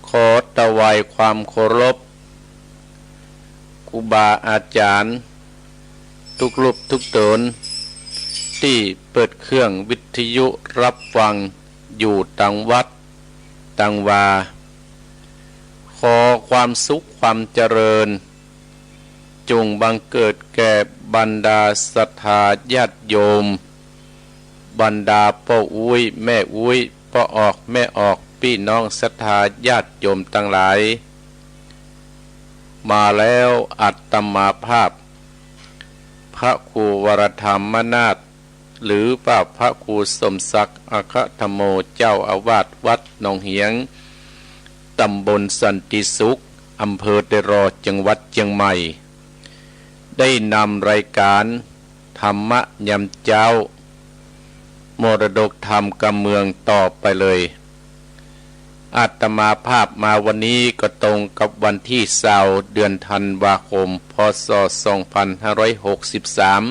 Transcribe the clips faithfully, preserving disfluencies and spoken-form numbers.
ขอถวายความเคารพครูบาอาจ๋ารย์กู้รูปกู้ต๋น ตี้เปิดเครื่องวิทยุฮับฟังอยู่ตังวัดตังวา ขอความสุขความเจริญ จงบังเกิดแก่บรรดาศรัทธาญาติโยม บรรดาป้ออุ๊ยแม่อุ๊ย ป้อออกแม่ออก ปี้น้องศรัทธาญาติโยมตังหลาย มาแล้วอาตมาภาพ พระครูวรธรรมนาถ หรือว่าพระครูสมศักดิ์ อัคคธรรมโม เจ้าอาวาสวัดหนองเหียง ตำบลสันติสุข อำเภอเตยรอ จังหวัดเจียงใหม่ ได้นำรายการธรรมะยามเจ๊า มรดกธรรมกำเมืองต่อไปเลย อาตมาภาพมาวันนี้ก็ตรงกับวันตี้ซาว เดือนธันวาคม พ.ศ. สองพันห้าร้อยหกสิบสาม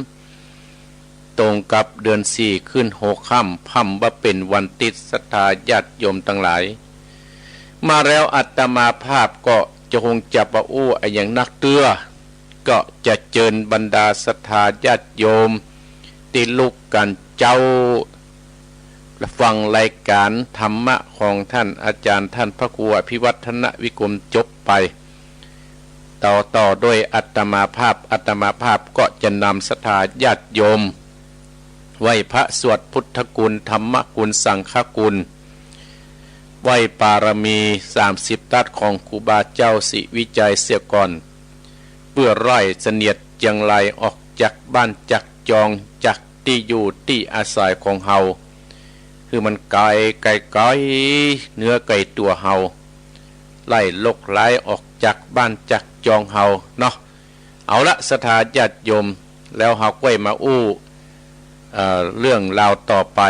ตรงกับเดือนสี่ขึ้นหกค่ำ พ่ำว่าเป๋นวันติด ศรัทธาญาติโยมตังหลาย มาแล้วอาตมาภาพก็จะคงจะบ่อู้อะหยังนักเตื้อ ก็จะเจิญบรรดาศรัทธาญาติโยมตี้ลุกกั๋นเจ๊า ฟังรายการธรรมะของต้านอาจ๋ารย์ต้านพระครูอภิวัฒนวิกรมจบไป ต่อ ต่อโดยอาตมาภาพ อาตมาภาพก็จะนำศรัทธาญาติโยม ไหว้พระสวดพุทธคุณ ธรรมคุณ สังฆคุณ ไหว้ปารมีสามสิบตั๊ดของครูบาเจ้าศรีวิชัยเสียก่อน เปื้อไล่เสนียดเจียงไรออกจากบ้านจากจอง จากตี้อยู่ตี้อาศัยของเฮา หื้อมันไก๋ ไก๋ ไก๋ เนื้อไก๋ตั๋วเฮา ไล่โรคร้ายออกจากบ้านจากจองเฮาเนาะ เอาละศรัทธาญาติโยม แล้วเฮาก้อยมาอู้ เอ่อ เรื่องราวต่อไป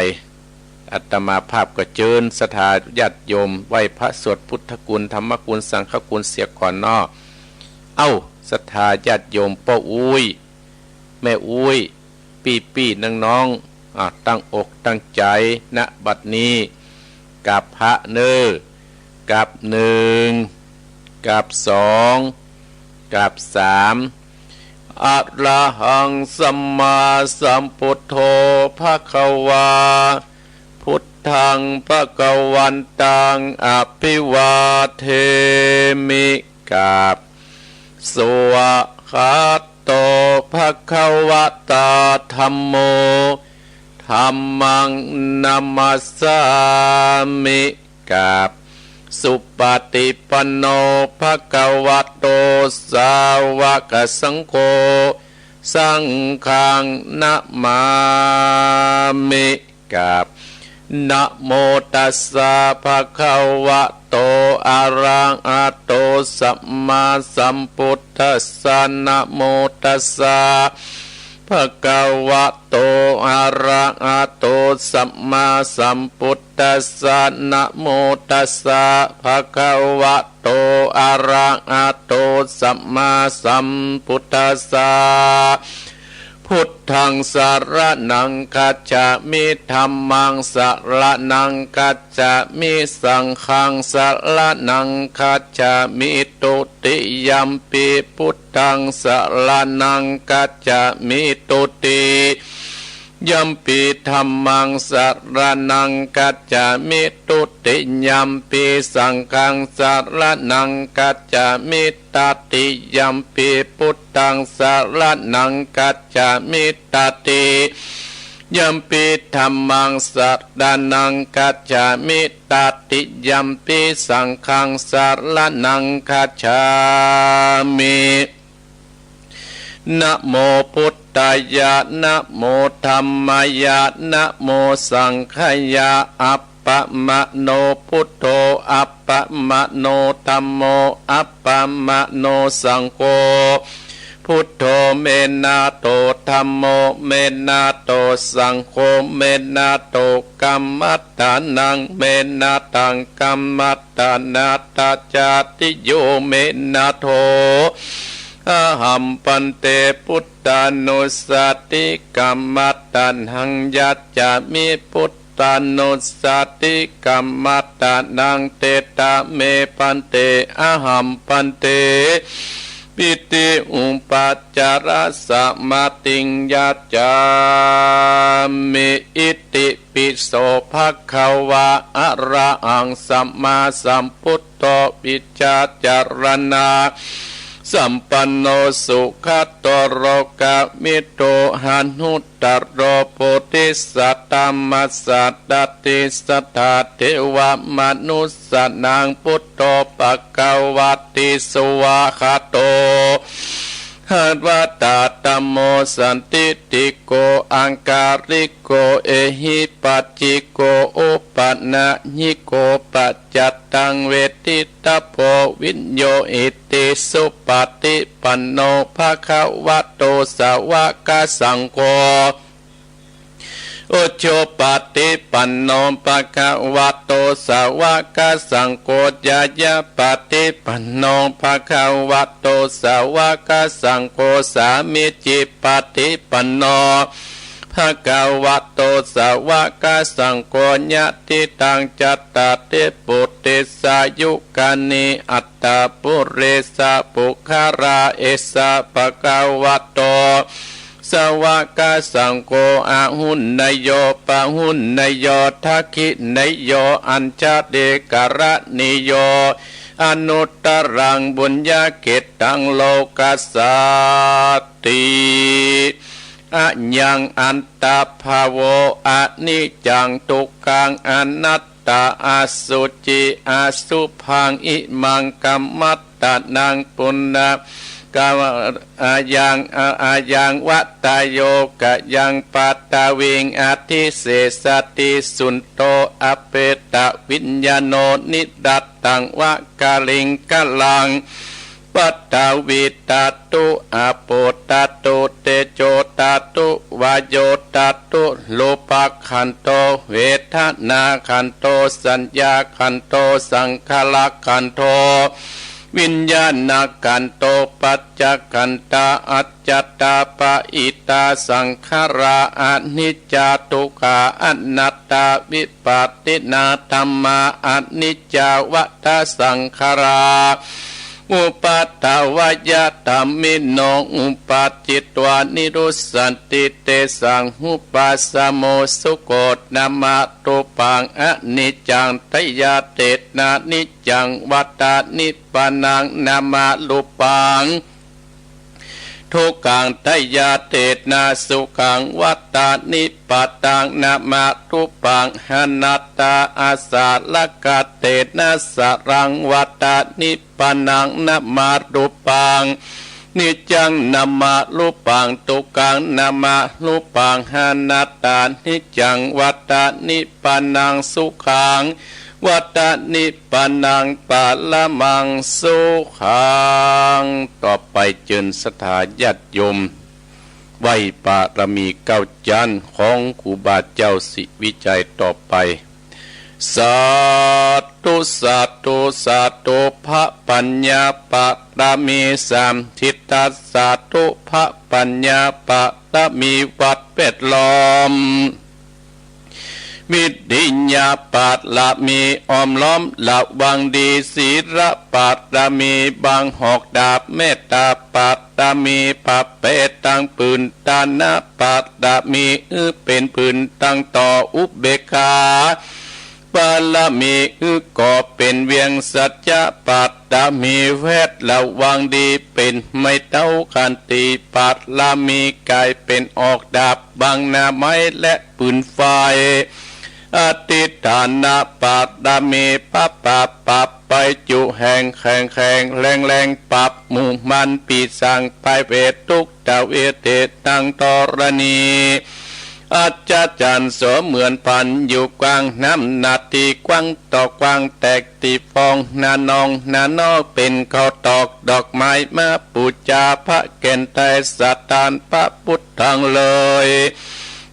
อาตมาภาพก็เจิญศรัทธาญาติโยมไหว้พระสวดพุทธคุณ ธรรมคุณ สังฆคุณเสียก่อนเนาะ เอ้า ศรัทธาญาติโยมป้ออุ๊ยแม่อุ๊ย ปี้ๆ น้องๆ อ่ะ ตั้งอกตั้งใจ๋ ณ บัดนี้ กราบพระเน่อ กราบหนึ่ง กราบสอง กราบสาม อะระหังสัมมาสัมพุทโธ ภะคะวา พุทธัง ภะคะวันตัง อะภิวาเทมิ กราบ สวาคาโต ภะคะวะตา ธัมโม ธัมมัง นะมัสสามิ กราบ สุปะติปันโน ภะคะวะโต สาวะกะสังโฆ สังฆัง นะมามิ กราบ นะโมตัสสะ ภะคะวะโต อะระหะโต สัมมาสัมพุทธัสสะ นะโมตัสสะ ภะคะวะโต อะระหะโต สัมมาสัมพุทธัสสะ นะโมตัสสะ ภะคะวะโต อะระหะโต สัมมาสัมพุทธัสสะ พุทธัง สะระณัง คัจฉามิ ธัมมัง สะระณัง คัจฉามิ สังฆัง สะระณัง คัจฉามิ ตุติยัมปิ พุทธัง สะระณัง คัจฉามิ ตุติยัมปิ ธัมมัง สะระณัง คัจฉามิ ตุติยัมปิ สังฆัง สะระณัง คัจฉามิ ตติยัมปิ พุทธัง สะระณัง คัจฉามิ ตติยัมปิ ธัมมัง สะระณัง คัจฉามิ ตติยัมปิ สังฆัง สะระณัง คัจฉามิ นะโมพุทธายะ นะโมธัมมายะ นะโมสังฆายะ อัปปะมะโนพุทโธ อัปปะมะโนธัมโม อัปปะมะโนสังโฆ พุทโธ เมนะโต ธัมโม เมนะโต สังโฆ เมนะโต กัมมัตตานัง เมนะตัง กัมมัตตานะ ตะจาติโย เมนะโท อะหัม ภันเต พุทธานุสสะติ กัมมัตตานัง ยัจฉามิ พุท ตานุสสติกัมมัตตานัง เตตะเม ภันเต อะหัม ภันเต ปิติอุปัจจาระสะมาติง ยาจามิ อิติ ปิโส ภะคะวา อะระหัง สัมมาสัมพุทโธ วิชชาจารณะสัมปันโน สุขะโต โลกะมิตรโต หานุตตะโร โพธิสัตว์ ธัมมสัตว์ ตัตติสตถา เทวะมนุสสานัง พุทโธ ภะคะวะติ สวากขาโต ภะคะวะตา ธัมโม สันทิฏฐิโก อาการิโก เอหิปัสสิโก โอปะนะยิโก ปัจจัตตัง เวทิตาโภ วิญโญ อิติ สุปะฏิปันโน ภะคะวะโต สาวะกะสังโฆ อุจุปะฏิปันโน ภะคะวะโต สาวะกะสังโฆ ญาญาปะฏิปันโน ภะคะวะโต สาวะกะสังโฆ สามีจิปะฏิปันโน ภะคะวะโต สาวะกะสังโฆ ยะทิตัง จัตตาริ ปุเร สายุกานิ อัตถะ ปุเร สะ ปุคคะลา เอสะ ภะคะวะโต สาวะกะสังโฆ อาหุเนยโย ปะหุเนยโย ทักขิเนยโย อัญชลีกะรณีโย อนุตตะรัง ปุญญะเขตตัง โลกัสสาติ อะยัง อัตตะ ภะโว อะนิจจัง ทุกขัง อะนัตตา อสุจิ อสุภัง อิมัง กัมมัตตานัง ปุณณะ กะ อะยัง อะยัง วัตโย กะยัง ปัทวิง อะทิเสสะติ สุณโธ อะเปตะวิญญาโณ นิรัตตัง วะกะลิงกะลัง ปัทวีตาตุ อะโปตาตุ เตโจตาตุ วาโยตาตุ รูปะขันโธ เวทนาขันโธ สัญญาขันโธ สังขารขันโธ วิญญาณขันโธ ปัจจขันธา อัจจตาปะหิตา สังขารา อะนิจจา ทุกขา อะนัตตา วิปัสสินาธัมมา อะนิจจา วะทะ สังขารา อุปาทวยะธัมมิโน อุปาทิตวา นิรุสสันติ เตสัง หุปปะสะโม สุโข นะมะ รูปัง อะนิจจัง ทะยาเตนะ นิจจัง วัตตานิพพานัง นะมะ รูปัง ทุกขัง ทะยาเตนะ สุขัง วัตตานิพพานัง นะมะ รูปัง อะนัตตา อะสารกะเตนะ สารัง วัตตานิพพานัง นะมะ รูปัง นิจจัง นะมะ รูปัง ทุกขัง นะมะ รูปัง อะนัตตา นิจจัง วัตตานิพพานัง สุขัง วัตตานิพพานัง ปะระมัง สุขัง ต่อไปเจิญศรัทธาญาติโยม ไหว้บารมีเก้าจั๊นของครูบาเจ้าศรีวิชัยต่อไป สาธุ สาธุ สาธุ พระปัญญาบารมีสาม ทิฏฐะ สาธุ พระปัญญาบารมี วัดแวดล้อม วิริยะบารมี อ้อมล้อมระวังดี ศีลบารมี บังหอกดาบ เมตตาบารมี ปะเปตังปืน ทานะบารมี หื้อเป๋นปืนตังต่อ อุเบกขาบารมี หื้อก่อเป๋นเวียง สัจจะบารมี แวดระวังดี เป๋นไม้เท้า ขันติบารมี ก๋ายเป๋นหอกดาบ บังหน้าไม้และปืนไฟ อธิฏฐานะบารมี พระบาปปรับไปจุแห่ง แข็งแข็งแรงแรง ปรับหมู่มารปีศาจพยาเวททุกขเวทนา ทั้งธรณี อัศจรรย์เสมือนฝัน อยู่กว้างน้ำหน้าตี้กว้าง ตอกกว้างแตกตี้ฟอง หน้านองหน้านอกเป๋นข้าวตอก ดอกไม้มาปู๋จา พระแก่นไทยสถานพระพุทธังเลย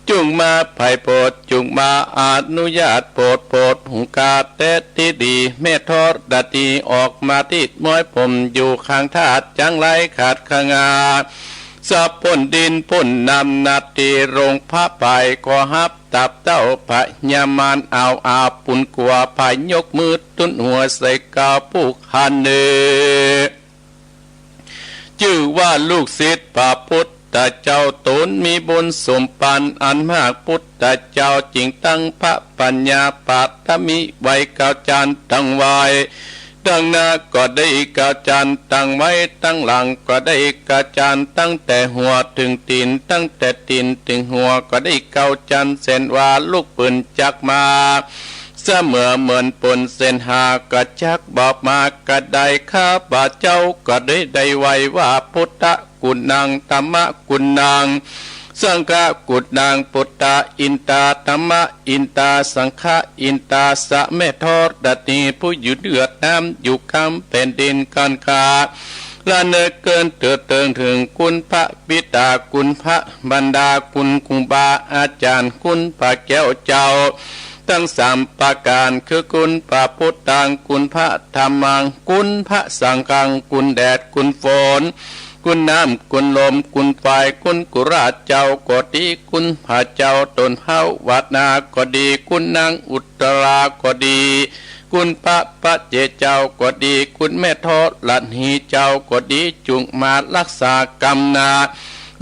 จุ่งมาไพโปรด จุ่งมาอนุญาตโปรด โปรดหุงกาแต๊ตี้ดี แม่ธรณีออกมาตี้ม้อยผม อยู่ข้างธาตุจังไรขาดขะงา สะป๊นดินป๊นน้ำนาตี ลงพระปายก็ฮับ ตาบเต้าพญามาร เอาอาปุณกั๋ว ผายยกมือตุ๊นหัวใส่ก้าวผู้ข้าเน่อ จื้อว่าลูกศิษย์พระปุทธเจ้า ต๋นมีบุญสมปันอันมาก ปุทธเจ้าจึงตั้งพระปัญญาปาฐมีไว้ เก้าจั๊นตั้งไว้ ตังหน้าก็ดี เก้าจั๊นตั้งไว้ ตังหลังก็ดี เก้าจั๊นตั้งแต่หัวเถิงตี๋น ตั้งแต่ตี๋นเถิงหัวก็ดี เก้าจั๊น เส้นว่าลุกปืนจักมา เสมอเหมือนปนเส้นหา ก็จักบอกมาก็ได้ ข้าพเจ้าก็ได้ ได้ไหว้ว่า พุทธกุณัง ธัมมกุณัง สังฆกุณัง พุทธาอินตา ธัมมาอินตา สังฆาอินตา สะแม่ธรณีผู้อยู่เหนือน้ำอยู่กำแผ่นดิน ก้านข้า ละเนิดเกินเถิดเถิง เถิงคุณพระบิดา คุณพระมารดา คุณครูบาอาจ๋ารย์ คุณพระแก้วเจ้า ตึงสามประก๋าน คือคุณพระพุทธัง คุณพระธัมมัง คุณพระสังฆัง คุณแดด คุณฝน คุณน้ำ คุณลม คุณไฟ คุณกุราเจ้าก็ดี คุณพระเจ้าต๋นเฮาวัดนาก็ดี คุณนางอุตตราก็ดี คุณพระปัจเจกเจ้าก็ดี คุณแม่ธรณีเจ้าก็ดี จุ่งมาฮักษากำนา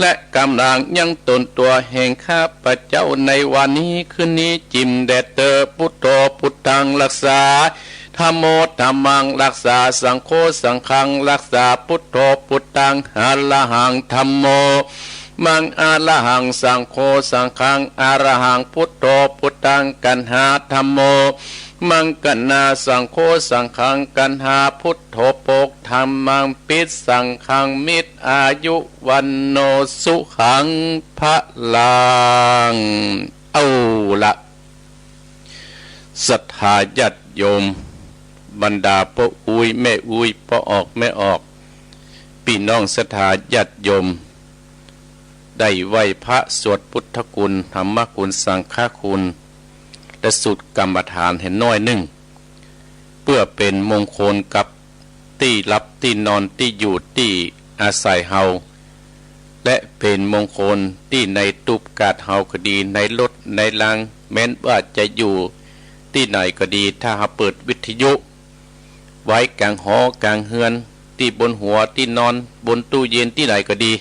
และกำลังยังต๋นตั๋วแห่งข้าพเจ้าในวันนี้คืนนี้ จิ่มแด่เต๊อะ พุทโธพุทธังฮักษา ธัมโมธัมมังฮักษา สังโฆสังฆังฮักษา พุทโธพุทธัง อะระหัง ธัมโม มัง อะระหัง สังโฆสังฆัง อะระหัง พุทโธพุทธัง กัณหา ธัมโม มัง กัณหา สังโฆสังฆัง กัณหา พุทโธ โภค ธัมมัง ภิ สังฆัง มิตร อายุ วัณโณ สุขัง พลัง เอาละ ศรัทธาญาติโยม บรรดาป้ออุ๊ยแม่อุ๊ย ป้อออกแม่ออก ปี้น้องศรัทธาญาติโยม ได้ไหว้พระสวดพุทธคุณ ธัมมคุณ สังฆคุณ และสูตรกรรมฐานแหน้อยนึ่ง เปื้อเป๋นมงคลกับตี้หลับตี้นอนตี้อยู่ตี้อาศัยเฮา และเป๋นมงคลตี้ในตูบกาดเฮาก็ดี ในรถในลาง แม้นว่าจะอยู่ตี้ไหนก็ดี ถ้าเฮาเปิดวิทยุไว้ก๋างหอกางเฮือน ตี้บนหัวตี้นอน บนตู้เย็นตี้ไหนก็ดี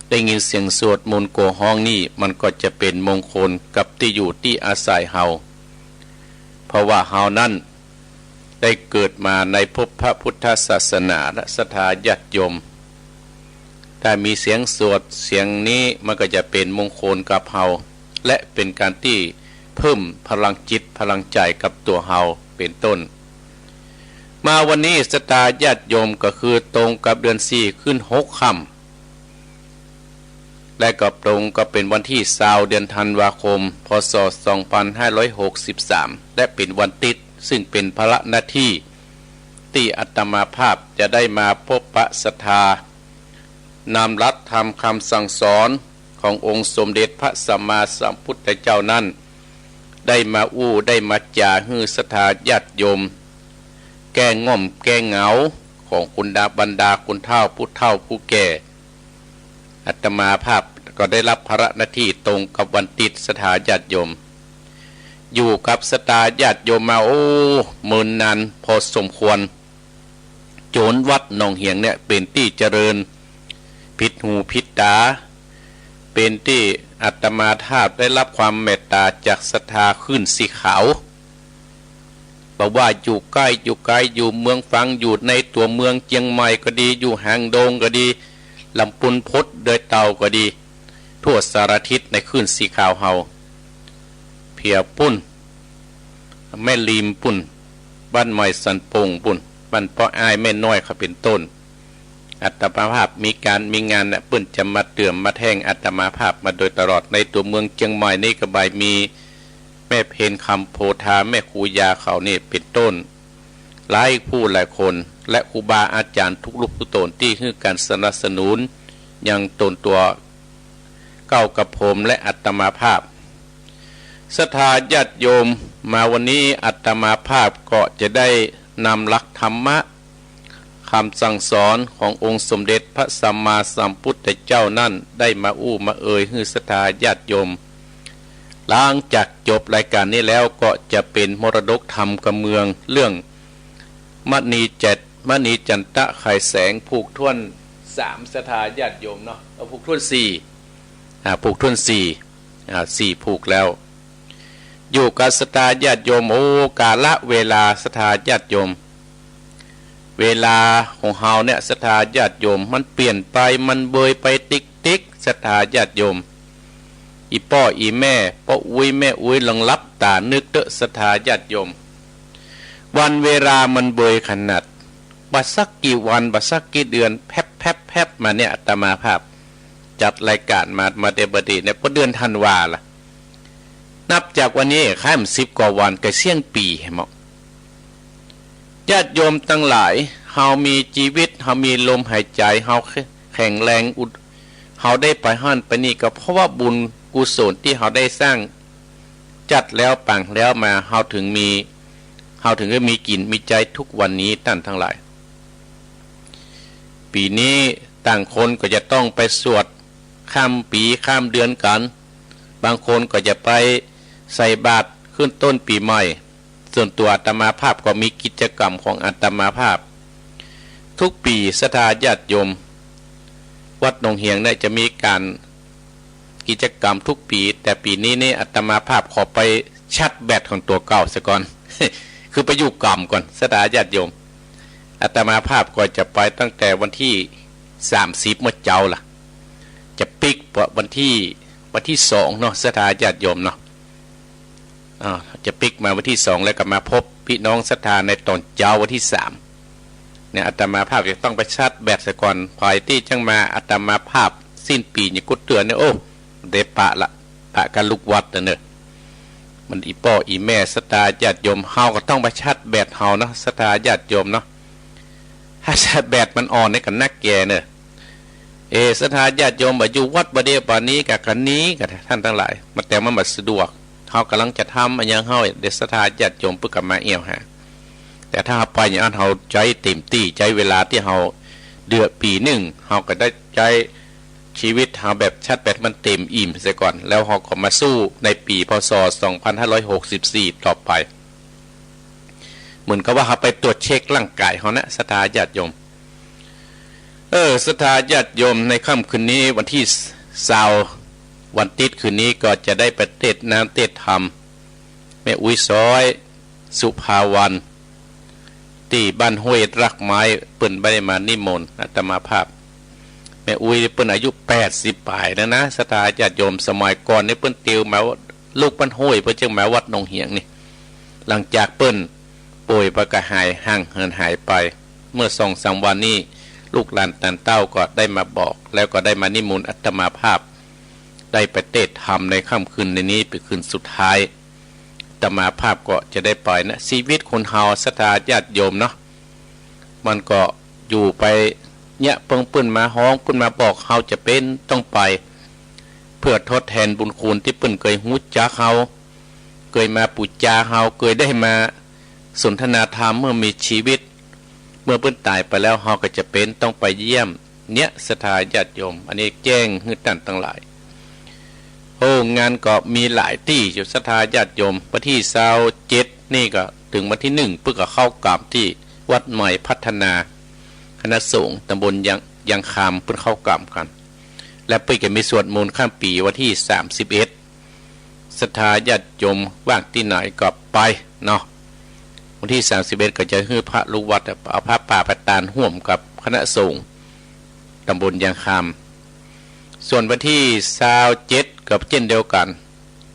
ได้ยินเสียงสวดมนต์กั๋วฮ้องนี่ มันก็จะเป๋นมงคลกับตี้อยู่ตี้อาศัยเฮา เพราะว่าเฮานั้นได้เกิดมาในภพพระพุทธศาสนา และศรัทธาญาติโยม ถ้ามีเสียงสวดเสียงนี้ มันก็จะเป๋นมงคลกับเฮา และเป๋นก๋านตี้เพิ่มพลังจิตพลังใจ๋กับตั๋วเฮาเป๋นต้น มาวันนี้ศรัทธาญาติโยมก็คือตรงกับเดือนสี่ขึ้นหกค่ำ และก็ตรงกับเป๋นวันตี้ซาว เดือนธันวาคม พ.ศ. สองพันห้าร้อยหกสิบสาม และเป๋นวันติ๊ด ซึ่งเป๋นภาระหน้าตี้ตี้อาตมาภาพจะได้มาพบปะศรัทธา นำหลักธรรมคำสั่งสอนขององค์สมเด็จพระสัมมาสัมพุทธเจ้านั้น ได้มาอู้ได้มาจ๋าหื้อศรัทธาญาติโยม แก้ง่อมแก้เหงาของคุณดาบรรดาคุณเฒ่าผู้เฒ่าผู้แก่ อาตมาภาพก็ได้รับภาระหน้าตี้ตรงกับวันติ๊ดศรัทธาญาติโยม อยู่กับศรัทธาญาติโยมมา โอ้ เมินนานพอสมควร จ๋นวัดหนองเหียงเนี่ยเป๋นตี้เจริญผิดหูผิดต๋า เป๋นตี้อาตมาภาพได้รับความเมตต๋าจากศรัทธาคลื่นสีขาว บ่ว่าอยู่ใก้อยู่ไกล อยู่เมืองฝาง อยู่ในตั๋วเมืองเจียงใหม่ก็ดี อยู่หางดงก็ดี ลำพูนพด ดอยเต่าก็ดี ทั่วสารทิศในคลื่นสีขาวเฮา เพียงปุ้น แม่ริมปุ้น บ้านใหม่สันป่งปุ้น บ้านป้ออ้ายแม่น้อยเขาเป๋นต้น อาตมาภาพมีก๋านมีงานน่ะ เปิ้นจะมาเตื้อมมาแท่งอาตมาภาพมาโดยตลอด ในตั๋วเมืองเจียงใหม่นี่ก็บ่ายมีแม่เพ็ญ คำโพธา แม่ครูยาเขานี่เป๋นต้น หลายผู้หลายคน และครูบาอาจ๋ารย์ทุกรูปทุกต๋นตี้หื้อก๋านสนับสนุนยังต๋นตั๋วเก้ากับผมและอาตมาภาพ ศรัทธาญาติโยม มาวันนี้อาตมาภาพก็จะได้นำหลักธรรมะ กำสั่งสอนขององค์สมเด็จพระสัมมาสัมพุทธเจ้านั้น ได้มาอู้มาเอ่ยหื้อศรัทธาญาติโยม หลังจากจบรายการนี้แล้วก็จะเป๋นมรดกธรรมกำเมือง เรื่องมณีเจ็ด มณีจันตะไขแสง ผูกถ้วนสาม ศรัทธาญาติโยมเนาะ เอ่อ ผูกถ้วนสี่ อ่า ผูกถ้วนสี่ อ่า สี่ผูกแล้ว อยู่กับศรัทธาญาติโยม โอ้ กาละเวลา ศรัทธาญาติโยม เวลาของเฮาเนี่ย ศรัทธาญาติโยม มันเปลี่ยนไป มันเบยไปติ๊กๆ ศรัทธาญาติโยม อี่ป้ออี่แม่ ป้ออุ๊ยแม่อุ๊ย ลองหลับต๋านึกเต๊อะ ศรัทธาญาติโยม วันเวลามันเบยขนาด บ่สักกี่วัน บ่สักกี่เดือน แพ็บๆๆ มาเนี่ย อาตมาภาพจัดรายการมา มาเตอะบ่าเดี่ยวเนี่ย ปอเดือนธันวาละ นับจากวันนี้ข้ามสิบกว่าวันก็เสี้ยงปี๋แหมเนาะ ญาติโยมตังหลาย เฮามีจีวิต เฮามีลมหายใจ๋ เฮาแข็งแรง อุด เฮาได้ไปหั้นไปนี่ ก็เพราะว่าบุญกุศลตี้เฮาได้สร้าง จัดแล้วปางแล้วมา เฮาถึงมี เฮาถึงได้มีกิ๋นมีใจ๊ทุกวันนี้ ต้านตังหลาย ปี๋นี้ต่างคนก็จะต้องไปสวดข้ามปี๋ข้ามเดือนกั๋น บางคนก็จะไปใส่บาตรขึ้นต้นปี๋ใหม่ ส่วนตั๋วอาตมาภาพก็มีกิจกรรมของอาตมาภาพ ทุกปี๋ ศรัทธาญาติโยม วัดหนองเหียงเนี่ยจะมีก๋านกิจกรรมทุกปี๋ แต่ปี๋นี้นี่อาตมาภาพขอไปชาร์จแบตของตั๋วเก่าเสียก่อน คือไปอยู่กรมก่อน ศรัทธาญาติโยม อาตมาภาพก็จะไปตั้งแต่วันตี้สามสิบเมื่อเจ๊าละ จะปิ๊กวันตี้ วันตี้สองเนาะ ศรัทธาญาติโยมเนาะ อ่า จะปิ๊กมาวันตี้สอง แล้วก็มาพบปี้น้องศรัทธาในต๋อนเจ๊าวันตี้สาม เนี่ย อาตมาภาพจะต้องไปชาร์จแบตเสียก่อน ผายตี้จั้งมา อาตมาภาพสิ้นปี๋นี่กู้เตื้อเนี่ย โอ้ ได้ปะละ ปะกับลูกวัดนะเน่อ มันอี่ป้ออี่แม่ ศรัทธาญาติโยม เฮาก็ต้องไปชาร์จแบตเฮาเนาะ ศรัทธาญาติโยมเนาะ ถ้าชาร์จแบตมันอ่อนนี่ก็นักแก่เน่อ เอ ศรัทธาญาติโยม บ่อยู่วัดบ่าเดี่ยวบ่านี้ก็ ก็หนีกั๋น ต้านตังหลาย มัน แต่มันบ่สะดวก เฮาก่ำลังจะทำอะหยังเฮา เดี๋ยวศรัทธาญาติโยมเปิ้นก็มาแอ่วหา แต่ถ้าเฮาไปอย่างอั้น เฮาใจ๊เต๋มตี้ ใจ๊เวลาตี้เฮาเดือนปี๋นึ่ง เฮาก็ได้ใจ๊ชีวิตเฮาแบบชาร์จแบตมันเต๋มอิ่มเสียก่อน แล้วเฮาก็มาสู้ในปี๋ พ.ศ. สองพันห้าร้อยหกสิบสี่ ต่อไป เหมือนกับว่าเฮาไปตรวจเช็คร่างก๋ายเฮานะ ศรัทธาญาติโยม เออ ศรัทธาญาติโยม ในค่ำคืนนี้วันตี้ซาว วันติ๊ดคืนนี้ก็จะได้ไปเตสน์น้ำเตสน์ธรรม แม่อุ๊ยซ้อย สุภาวรรณ ตี้บ้านห้วยรากไม้ เปิ้นบ่ได้มานิมนต์อาตมาภาพ แม่อุ๊ยเปิ้นอายุแปดสิบป๋ายแล้วนะ ศรัทธาญาติโยม สมัยก่อนนี่เปิ้นติวมาลูกบ้านห้วย เปิ้นจึงมาวัดหนองเหียงนี่ หลังจากเปิ้นป่วยไปก็หายห่างเหินหายไป เมื่อสองสามวันนี้ ลูกหลานตานเต้าก็ได้มาบอก แล้วก็ได้มานิมนต์อาตมาภาพ ได้ไปเตสน์ธรรมในค่ำคืนในนี้ เป๋นคืนสุดท้าย อาตมาภาพก็จะได้ไปนะ ชีวิตคนเฮา ศรัทธาญาติโยมเนาะ มันก็อยู่ไปเนี่ย เปิ้น เปิ้นมาฮ้อง เปิ้นมาบอก เฮาจะเป๋นต้องไป เพื่อทดแตนบุญคุณตี้เปิ้นเกยฮู้จักเฮา เกยมาปู๋จาเฮา เกยได้มาสนทนาธรรมเมื่อมีชีวิต เมื่อเปิ้นต๋ายไปแล้ว เฮาก็จะเป๋นต้องไปเยี่ยม เนี่ย ศรัทธาญาติโยม อันนี้แจ้งหื้อต้านตังหลาย โอ้ งานก็มีหลายตี้อยู่ ศรัทธาญาติโยม วันตี้ซาวเจ็ดนี่ก็เถิงวันตี้นึ่ง เปิ้นก็เข้ากรรมตี้วัดใหม่พัฒนา คณะสงฆ์ตำบลยาง ยางคำ เปิ้นเข้ากรรมกั๋น และเปิ้นก็มีสวดมนต์ข้ามปี๋วันตี้สามสิบเอ็ด ศรัทธาญาติโยมว่างตี้ไหนก็ไปเนาะ วันตี้สามสิบเอ็ดก็จะหื้อพระลูกวัดเอาผ้าป่าไปตานฮ่วมกับคณะสงฆ์ตำบลยางคำ ส่วนวันตี้ซาวเจ็ดก็เจ้นเดียวกั๋น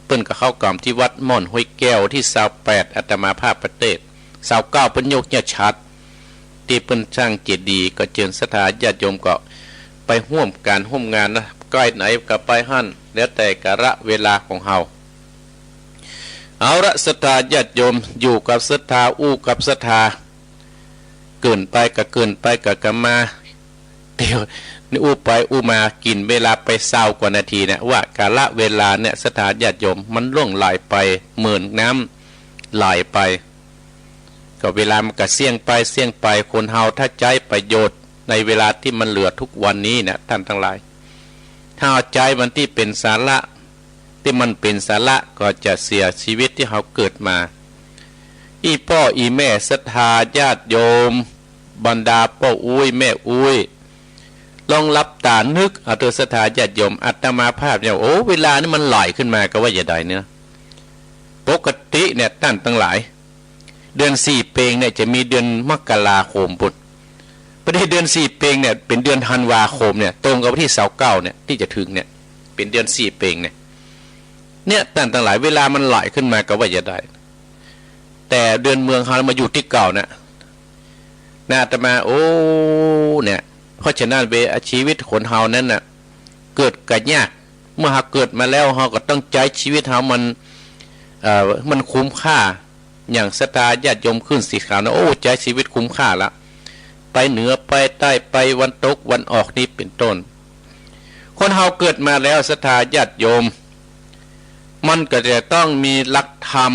เปิ้นก็เข้ากรรมตี้วัดม่อนห้วยแก้ว ตี้ซาวแปดอาตมาภาพไปเตสน์ ซาวเก้าเปิ้นยกเยียะฉัตร ตี้เปิ้นสร้างเจดีย์ ก็เจิญศรัทธาญาติโยมก็ไปฮ่วมก๋านฮ่วมงานนะ ใก้ไหนก็ไปหั้น แล้วแต่กาละเวลาของเฮา เอาละ ศรัทธาญาติโยม อยู่กับศรัทธา อู้กับศรัทธา เกิ่นไปก็เกิ่นไปก็กำมา เดี๋ยวนี่อู้ไปอู้มากิ๋นเวลาไปซาวกว่านาทีเนี่ย ว่ากาละเวลาเนี่ย ศรัทธาญาติโยม มันล่วงไหลไปเหมือนน้ำไหลไป ต่อเวลามันก็เสี้ยงไป เสี้ยงไป คนเฮาถ้าใจ๊ประโยชน์ในเวลาตี้มันเหลือทุกวันนี้นะท่านตังหลาย ถ้าเอาใจ๊มันตี้เป๋นสาระ ตี้มันเป๋นสาระ ก็จะเสียชีวิตตี้เฮาเกิดมา อี่ป้ออี่แม่ศรัทธาญาติโยม บรรดาป้ออุ๊ยแม่อุ๊ย ลองหลับต๋านึกเอาเถอะศรัทธาญาติโยม อาตมาภาพเนี่ย โอ้ เวลานี่มันไหลขึ้นมาก็ว่าจะใดเนี่ยนะ ปกติเนี่ยท่านตังหลาย เดือนสี่เป็งเนี่ยจะมีเดือนมกราคมปู๊น พอดีเดือนสี่เป็งเนี่ยเป๋นเดือนธันวาคมเนี่ย ตรงกับวันตี้ซาวเก้าเนี่ยตี้จะเถิงเนี่ย เป๋นเดือนสี่เป็งเนี่ย เนี่ยท่านตังหลาย เวลามันไหลขึ้นมาก็ว่าจะใด แต่เดือนเมืองเฮามาอยู่ตี้เก่านะ นะอาตมา โอ้ เนี่ย เพราะฉะนั้นเว ชีวิตคนเฮานั้นน่ะ เกิดก็ยาก เมื่อเฮาเกิดมาแล้ว เฮาก็ต้องใจ๊ชีวิตเฮามัน เอ่อ มันคุ้มค่า อย่างศรัทธาญาติโยมขึ้นสีขาวนะ โอ้ ใจ๊ชีวิตคุ้มค่าละ ไปเหนือไปใต้ ไปวันตกวันออกนี่เป๋นต้น คนเฮาเกิดมาแล้วศรัทธาญาติโยม มันก็จะต้องมีหลักธรรม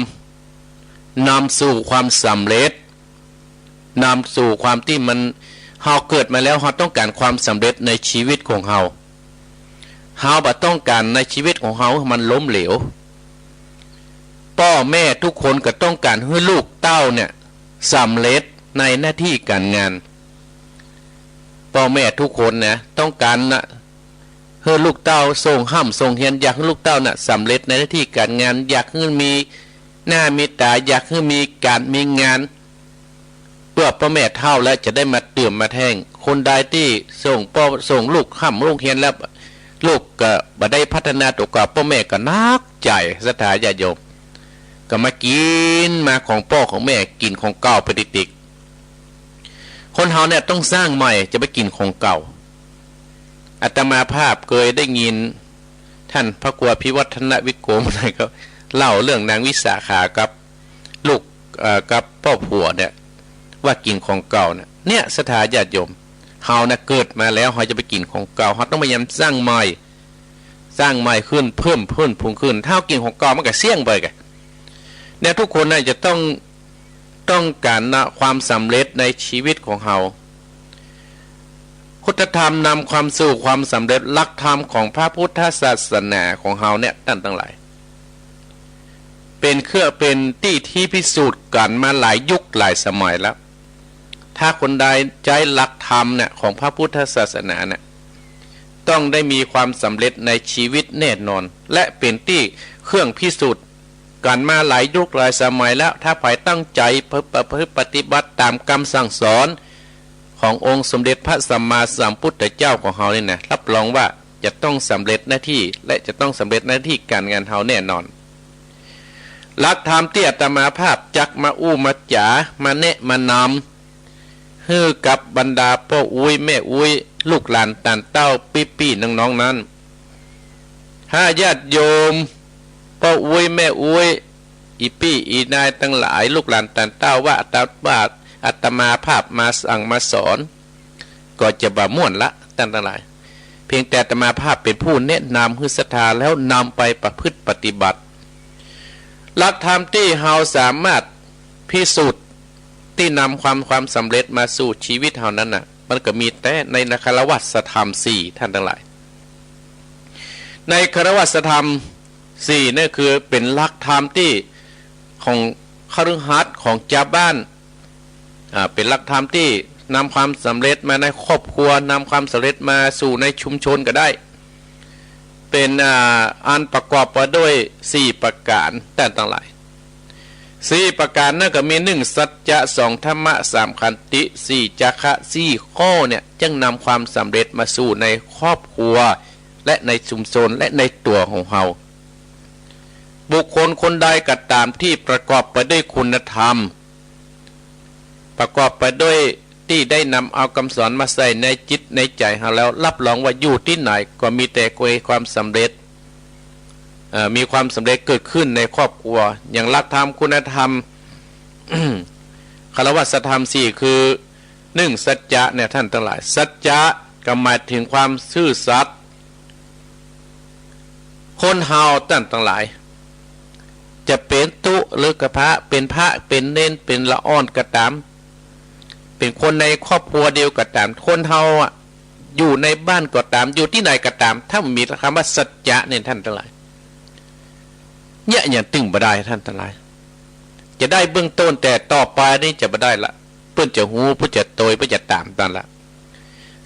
นำสู่ความสำเร็จ นำสู่ความตี้มัน เฮาเกิดมาแล้ว เฮาต้องก๋านความสำเร็จในชีวิตของเฮา เฮาบ่ต้องก๋านในชีวิตของเฮามันล้มเหลว ป้อแม่ทุกคนก็ต้องก๋านหื้อลูกเต้าเนี่ยสำเร็จในหน้าตี้ก๋านงาน ป้อแม่ทุกคนนะ ต้องก๋านนะ หื้อลูกเต้าส่งฮ่ำส่งเฮียน อยากหื้อลูกเต้าน่ะสำเร็จในหน้าตี้ก๋านงาน อยากหื้อมีหน้ามีต๋า อยากหื้อมีก๋านมีงาน เปื้อป้อแม่เฒ่าแล้วจะได้มาเติมมาแทง คนใดตี้ส่งป้อส่งลูกฮ่ำโฮงเฮียนแล้ว ลูกก็บ่ได้พัฒนาตั๋วกว่า ป้อแม่ก็หนักใจ๋ ศรัทธาญาติโยม ก็มากิ๋นมาของป้อของแม่ กิ๋นของเก่าไปติกๆ คนเฮาเนี่ยต้องสร้างใหม่ จะไปกิ๋นของเก่า อาตมาภาพเกยได้ยิน ท่านพระครูอภิวัฒนวิโกมนั่นก็เล่าเรื่องนางวิสาขากับลูก เอ่อ กับป้อผัวเนี่ย ว่ากิ๋นของเก่าเนี่ย เนี่ยศรัทธาญาติโยม เฮานะเกิดมาแล้ว เฮาจะไปกิ๋นของเก่า เฮาต้องพยายามสร้างใหม่ สร้างใหม่ขึ้น เพิ่มพูนพูนขึ้น ถ้าเฮากิ๋นของเก่ามันก็เสี้ยงไปกะ เนี่ยทุกคนน่ะจะต้อง ต้องก๋านนะความสำเร็จในชีวิตของเฮา คุณธรรมนำความสู่ความสำเร็จ หลักธรรมของพระพุทธศาสนาของเฮาเนี่ยท่านตังหลาย เป๋นเครื่อง เป๋นตี้ที่พิสูจน์กั๋นมาหลายยุคหลายสมัยแล้ว ถ้าคนใดใจ๊หลักธรรมเนี่ยของพระพุทธศาสนาเนี่ย ต้องได้มีความสำเร็จในชีวิตแน่นอน และเป๋นตี้เครื่องพิสูจน์กั๋นมาหลายยุคหลายสมัยแล้ว ถ้าใผตั้งใจ๋ประ ประพฤติปฏิบัติต๋ามกำสั่งสอนขององค์สมเด็จพระสัมมาสัมพุทธเจ้าของเฮานี่นะ รับรองว่าจะต้องสำเร็จหน้าตี้ และจะต้องสำเร็จหน้าตี้ก๋านงานเฮาแน่นอน หลักธรรมตี้อาตมาภาพจักมาอู้มาจ๋า มาแนะมานำ หื้อกับบรรดาป้ออุ๊ยแม่อุ๊ย ลูกหลานต้านเต้าปี้ๆ น้องๆ นั้น ถ้าญาติโยม ป้ออุ๊ยแม่อุ๊ย อี่ปี้อี่นายตังหลาย ลูกหลานต้านเต้า ว่าอาต ว่าอาตมาภาพมาสั่งมาสอน ก็จะบ่ม่วนละท่านตังหลาย เพียงแต่อาตมาภาพเป๋นผู้แนะนำหื้อศรัทธาแล้วนำไปประพฤติปฏิบัติ หลักธรรมตี้เฮาสามารถพิสูจน์ตี้นำความ ความสำเร็จมาสู่ชีวิตเฮานั้นน่ะ มันก็มีแต่ในคารวสธรรมสี่ท่านตังหลาย ในคารวสธรรมสี่เนี่ยคือเป๋นหลักธรรมตี้ของคฤหัสถ์ของจาวบ้าน อ่า เป๋นหลักธรรมตี้นำความสำเร็จมาในครอบครัว นำความสำเร็จมาสู่ในชุมชนก็ได้ เป๋น อ่า อันประกอบไปด้วยสี่ประก๋าน ต้านตังหลาย สี่ประก๋านนั้นก็มี หนึ่ง สัจจะ สอง ธรรมะ สาม ขันติ สี่ จาคะ สี่ข้อเนี่ย จึงนำความสำเร็จมาสู่ในครอบครัว และในชุมชน และในตั๋วของเฮา บุคคลคนใดก็ต๋ามตี้ประกอบไปด้วยคุณธรรม ประกอบไปด้วยตี้ได้นำเอากำสอนมาใส่ในจิตในใจ๋เฮาแล้ว รับรองว่าอยู่ตี้ไหนก็มีแต่ความสำเร็จ เอ่อ มีความสำเร็จเกิดขึ้นในครอบครัว อย่างหลักธรรมคุณธรรม คารวสธรรมสี่คือ หนึ่ง สัจจะเนี่ยท่านตังหลาย สัจจะก็หมายถึงความซื่อสัตย์ คนเฮาต้านตังหลาย จะเป๋นตุ๊ หรือกับพระ เป๋นพระ เป๋นเณร เป๋นละอ่อนก็ต๋าม เป๋นคนในครอบครัวเดียวก็ต๋าม คนเฮาอะ อยู่ในบ้านก็ต๋าม อยู่ตี้ไหนก็ต๋าม ถ้าบ่มีกำว่าสัจจะเนี่ย ต้านตังหลาย เนี่ย ยังตึงบ่ได้ ต้านตังหลาย จะได้เบื้องต้น แต่ต่อไปนี่จะบ่ได้ละ เปิ้นจะฮู้ เปิ้นจะโตย เปิ้นจะต๋ามตันละ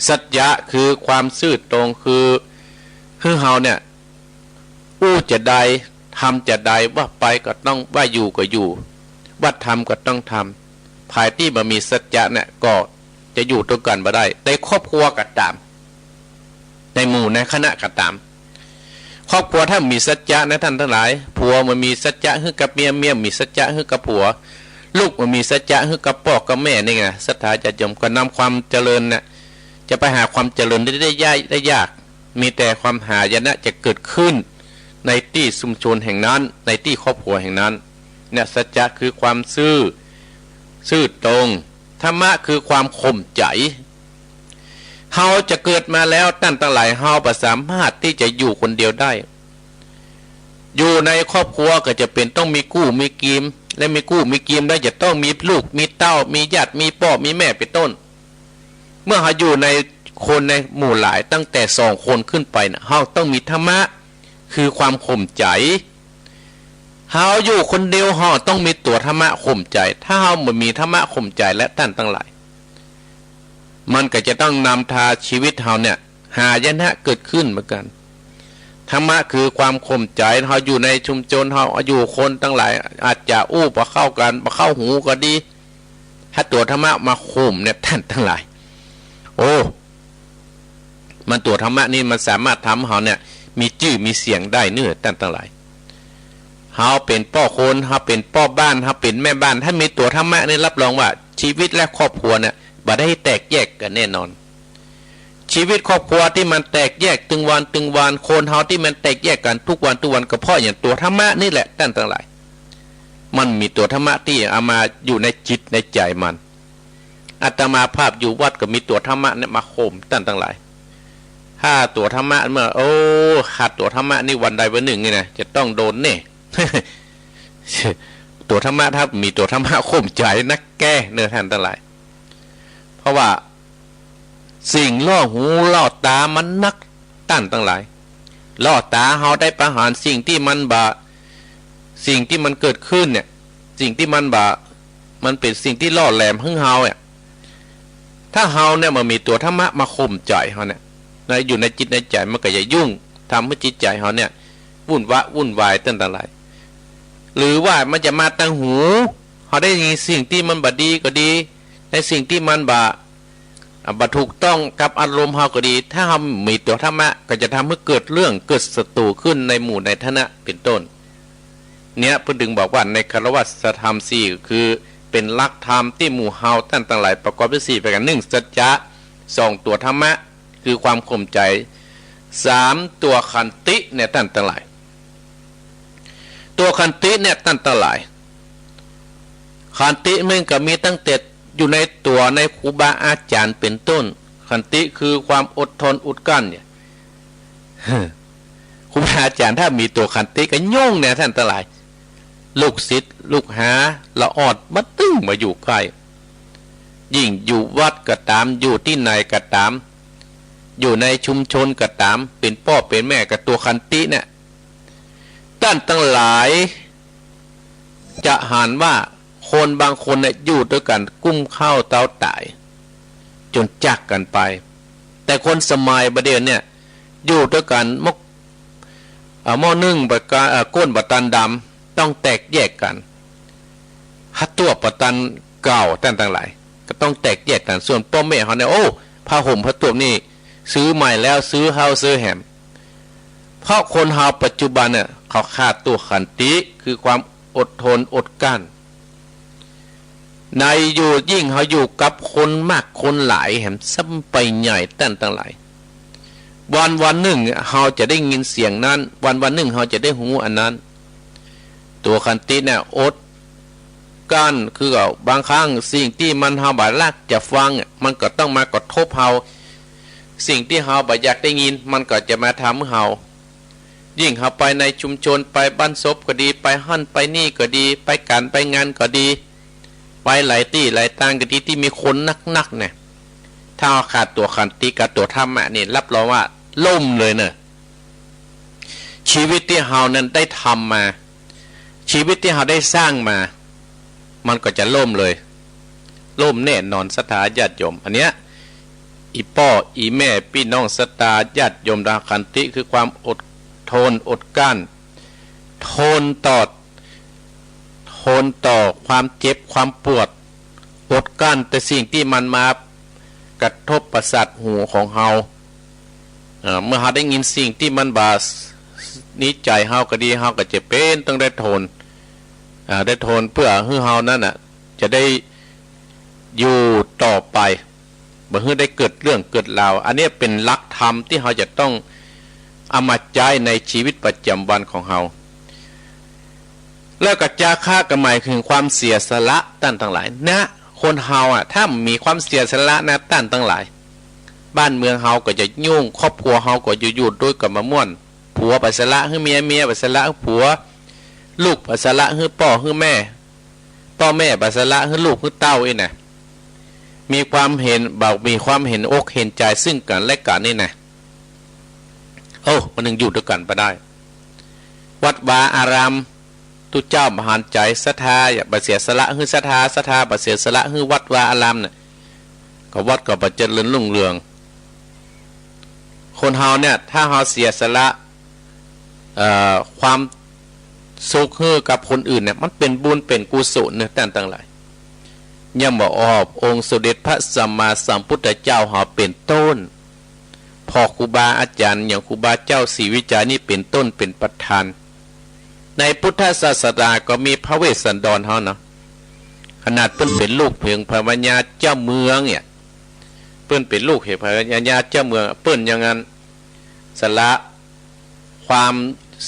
สัจจะคือความซื่อตรง คือ คือเฮาเนี่ย อู้จาใด ทำจาใด ว่าไปก็ต้อง ว่าอยู่ก็อยู่ ว่าทำก็ต้องทำ ใผตี้บ่มีสัจจะเนี่ย ก็จะอยู่ตวยกั๋นบ่ได้ ในครอบครัวก็ต๋าม ในหมู่ในคณะก็ต๋าม ครอบครัวถ้าบ่มีสัจจะนะ ต้านตังหลาย ผัวบ่มีสัจจะหื้อกับเมีย เมียบ่มีสัจจะหื้อกับผัว ลูกบ่มีสัจจะหื้อกับป้อกับแม่ นี่ไง ศรัทธาญาติโยม ก็นำความเจริญน่ะ จะไปหาความเจริญได้ ได้ยาก ได้ยาก มีแต่ความหายนะจะเกิดขึ้น ในตี้ชุมชนแห่งนั้น ในตี้ครอบครัวแห่งนั้น เนี่ย สัจจะคือความซื่อ ซื่อตรง ธรรมะคือความข่มใจ๋ เฮาจะเกิดมาแล้ว ต้านตังหลาย เฮาบ่สามารถตี้จะอยู่คนเดียวได้ อยู่ในครอบครัวก็จะเป๋นต้องมีกู้มีกีม และมีกู้มีกีมแล้วจะต้องมีลูกมีเต้า มีญาติ มีป้อ มีแม่ เป๋นต้น เมื่อเฮาอยู่ในคนในหมู่หลายตั้งแต่สองคนขึ้นไปน่ะ เฮาต้องมีธรรมะ คือความข่มใจ๋ เฮาอยู่คนเดียว เฮาต้องมีตั๋วธรรมะข่มใจ๋ ถ้าเฮาบ่มีธรรมะข่มใจ๋แล้ว ต้านตังหลาย มันก็จะต้องนำพาชีวิตเฮาเนี่ย หายนะเกิดขึ้นเหมือนกั๋น ธรรมะคือความข่มใจ๋ เฮาอยู่ในชุมชน เฮาอยู่คนตังหลาย อาจจะอู้บ่เข้ากั๋น บ่เข้าหูก็ดี ถ้าตั๋วธรรมะมาข่มเนี่ย ต้านตังหลาย โอ้ มันตั๋วธรรมะนี่มันสามารถทำเฮาเนี่ย มีจื้อมีเสียงได้เน้อ ต้านตังหลาย เฮาเป๋นป้อคน เฮาเป๋นป้อบ้าน เฮาเป๋นแม่บ้าน ถ้ามีตั๋วธรรมะนี่ รับรองว่าชีวิตและครอบครัวเนี่ย บ่ได้แตกแยกกั๋นแน่นอน ชีวิตครอบครัวตี้มันแตกแยกตึงวันตึงวัน คนเฮาตี้มันแตกแยกกั๋นทุกวันทุกวัน ก็เพราะหยัง ตั๋วธรรมะนี่แหละ ต้านตังหลาย มันมีตั๋วธรรมะตี้เอามาอยู่ในจิตในใจ๋มัน อาตมาภาพอยู่วัดก็มีตั๋วธรรมะเนี่ยมาข่ม ต้านตังหลาย ถ้าตั๋วธรรมะเมื่อ โอ้ ขาดตั๋วธรรมะนี่ วันใดวันนึ่งนี่นะ จะต้องโดนแน่ ตั๋วธรรมะ ถ้ามีตั๋วธรรมะข่มใจ๋นักแก่เน้อ ต้านตังหลาย เพราะว่าสิ่งล่อหูล่อต๋ามันนัก ต้านตังหลาย ล่อต๋าเฮาได้ประหาร สิ่งตี้มันบ่ สิ่งตี้มันเกิดขึ้นเนี่ย สิ่งตี้มันบ่ มันเป๋นสิ่งตี้ล่อแหลมหื้อเฮาเนี่ย ถ้าเฮาเนี่ยบ่มีตั๋วธรรมะมาข่มใจ๋เฮาเนี่ย ใน อยู่ในจิตในใจ๋ มันก็จะยุ่ง ทำหื้อจิตใจ๋เฮาเนี่ย วุ่นวะ วุ่นวาย ต้านตังหลาย หรือว่ามันจะมาตางหู เฮาได้ยินสิ่งตี้มันบ่ดีก็ดี ในสิ่งตี้มันบ่ อ่ะ บ่ถูกต้องกับอารมณ์เฮาก็ดี ถ้าเฮามีตั๋วธรรมะ ก็จะทำหื้อเกิดเรื่อง เกิดศัตรู๋ขึ้นในหมู่ในคณะ เป๋นต้น เนี่ย เปิ้นจึงบอกว่าในคฤหัสถธรรมสี่ คือเป๋นหลักธรรมตี้หมู่เฮาต้านตังหลายประกอบด้วยสี่ประก๋าน นึ่ง สัจจะ สอง ตั๋วธรรมะ คือความข่มใจ๋ สาม ตั๋วขันติเนี่ย ต้านตังหลาย ตั๋วขันติเนี่ย ต้านตังหลาย ขันติมันก็มีตั้งแต่อยู่ในตั๋วในครูบาอาจ๋ารย์เป๋นต้น ขันติคือความอดทนอดกลั้นเนี่ย ครูบาอาจ๋ารย์ถ้าบ่มีตั๋วขันติก็ยุ่งเนี่ย ต้านตังหลาย ลูกศิษย์ลูกหาละอ่อนบ่ตึงมาอยู่ใก้ ยิ่งอยู่วัดก็ต๋าม อยู่ตี้ไหนก็ต๋าม อยู่ในชุมชนก็ต๋าม เป๋นป้อเป๋นแม่ก็ตั๋วขันติเนี่ย ต้านตังหลาย จะหันว่าคนบางคนเนี่ย อยู่ตวยกั๋นกุ้มข้าวเต้าต๋าย จ๋นจากกั๋นไป แต่คนสมัยบ่าเดี่ยวเนี่ย อยู่ตวยกั๋น หม้อ เอ่อ หม้อนึ่งบ่ตัน เอ่อ ก้นบ่ตันดำ ต้องแตกแยกกั๋น ผ้าตวบบ่ตันเก่า ต้านตังหลาย ก็ต้องแตกแยกกั๋น ส่วนป้อแม่เฮาเนี่ย โอ้ ผ้าห่มผ้าตวบนี่ ซื้อใหม่แล้ว ซื้อเฮาซื้อแหม เพราะคนเฮาปัจจุบันเนี่ย เขาขาดตั๋วขันติ คือความอดทนอดกลั้น ในอยู่ยิ่งเฮาอยู่กับคนมากคนหลายแหม ซ้ำไปใหญ่ ต้านตังหลาย วันวันนึ่งเฮาจะได้ยินเสียงนั้น วันวันนึ่งเฮาจะได้ฮู้อันนั้น ตั๋วขันติเนี่ย อดกลั้น คือว่าบางครั้งสิ่งตี้มันเฮาบ่ลักจะฟังอะ มันก็ต้องมากระทบเฮา สิ่งตี้เฮาบ่อยากได้ยิน มันก็จะมาทำหื้อเฮา ยิ่งเฮาไปในชุมชน ไปบ้านศพก็ดี ไปหั้นไปนี่ก็ดี ไปก๋านไปงานก็ดี ไปหลายตี้หลายตางก็ดี ตี้มีคนนักๆ เนี่ย ถ้าเฮาขาดตั๋วขันติกับตั๋วธรรมะนี่ รับรองว่าล่มเลยเน่อ ชีวิตตี้เฮานั้นได้ทำมา ชีวิตตี้เฮาได้สร้างมา มันก็จะล่มเลย ล่มแน่นอน ศรัทธาญาติโยม อันเนี้ย อี่ป้ออี่แม่ปี้น้องศรัทธาญาติโยม ขันติคือความอดทนอดกลั้น ทนต่อ ทนต่อความเจ็บความปวด อดกลั้นแต่สิ่งตี้มันมากระทบประสาทหูของเฮา เอ่อ เมื่อเฮาได้ยินสิ่งตี้มันบ่าดีใจ๋เฮาก็ดี เฮาก็จะเป๋นต้องได้ทน อ่า ได้ทนเปื้อหื้อเฮานั้นน่ะ จะได้อยู่ต่อไป บ่หื้อได้เกิดเรื่องเกิดราว อันเนี้ยเป๋นหลักธรรมตี้เฮาจะต้องเอามาใจ๊ในชีวิตประจ๋ำวันของเฮา แล้วก็จาคะก็หมายเถิงความเสียสละต้านตังหลายนะ คนเฮาอะ ถ้าบ่มีความเสียสละนะ ต้านตังหลาย บ้านเมืองเฮาก็จะยุ่ง ครอบครัวเฮาก็จะอยู่ด้วยกั๋นบ่ม่วน ผัวบ่สละหื้อเมีย เมียบ่สละหื้อผัว ลูกบ่สละหื้อป้อหื้อแม่ ป้อแม่บ่สละหื้อลูกหื้อเต้าอี้นะ มีความเห็น บ่มีความเห็นอกเห็นใจ๋ซึ่งกั๋นและกั๋นอี้นะ โอ้ มันยังอยู่ด้วยกั๋นบ่ได้ วัดวาอาราม ตุ๊เจ้าบ่หันใจ๋ ศรัทธาบ่เสียสละหื้อศรัทธา ศรัทธาบ่เสียสละหื้อวัดวาอารามเนี่ย ก็วัดก็บ่เจริญรุ่งเรือง คนเฮาเนี่ย ถ้าเฮาเสียสละ เอ่อ ความสุขหื้อกับคนอื่นเนี่ย มันเป๋นบุญเป๋นกุศลเนี่ย ต้านตังหลาย ยังบ่ออก องค์สมเด็จพระสัมมาสัมพุทธเจ้าเฮาเป๋นต้น พ่อครูบาอาจ๋ารย์อย่างครูบาเจ้าศรีวิชัยนี่เป๋นต้นเป๋นประธาน ในพุทธศาสนาก็มีพระเวสสันดรเฮานะ ขนาดเปิ้นเป๋นลูกเถิงพญาเจ้าเมืองเนี่ย เปิ้นเป๋นลูกเถิงพญาเจ้าเมือง เปิ้นยังอั้น สละความ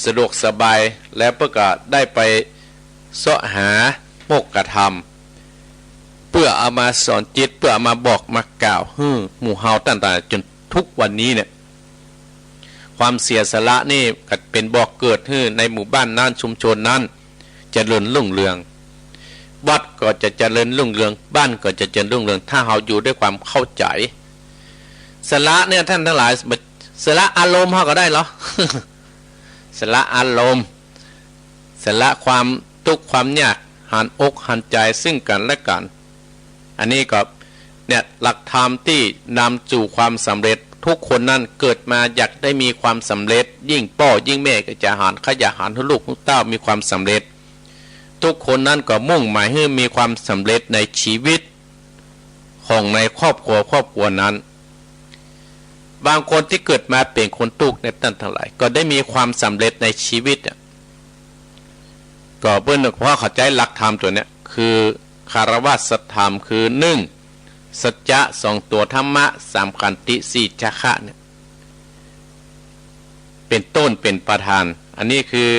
สะดวกสบาย แล้วเปิ้นก็ได้ไปเซาะหามคธรรม เปื้อเอามาสอนจิต เปื้อเอามาบอกมากล่าวหื้อหมู่เฮาต้านตังหลาย จ๋นทุกวันนี้เนี่ย ความเสียสละนี่ก็เป๋นบ่อเกิดหื้อในหมู่บ้านนั้น ชุมชนนั้น เจริญรุ่งเรือง วัดก็จะเจริญรุ่งเรือง บ้านก็จะเจริญรุ่งเรือง ถ้าเฮาอยู่ด้วยความเข้าใจ๋ สละเนี่ยต้านตังหลาย สละอารมณ์เฮาก็ได้เหรอ สละอารมณ์ สละความตุ๊กข์ความยาก หันอกหันใจ๋ซึ่งกั๋นและกั๋น อันนี้ก็ เนี่ย หลักธรรมตี้นำสู่ความสำเร็จ ทุกคนนั้นเกิดมาอยากได้มีความสำเร็จ ยิ่งป้อยิ่งแม่ก็จะหัน ใค่อยากหันหื้อลูกหื้อเต้ามีความสำเร็จ ทุกคนนั้นก็มุ่งหมายหื้อมีความสำเร็จในชีวิตของในครอบครัว ครอบครัวนั้น บางคนตี้เกิดมาเป๋นคนตุ๊กข์เนี่ย ต้านตังหลาย ก็ได้มีความสำเร็จในชีวิตอะ ก็เปิ้น เพราะเข้าใจ๋หลักธรรมตั๋วเนี้ย คือคารวะสัตธรรม คือ หนึ่ง สัจจะ สอง ตั๋วธรรมะ สาม ขันติ สี่ จาคะเนี่ย เป๋นต้นเป๋นประธาน อันนี้คือ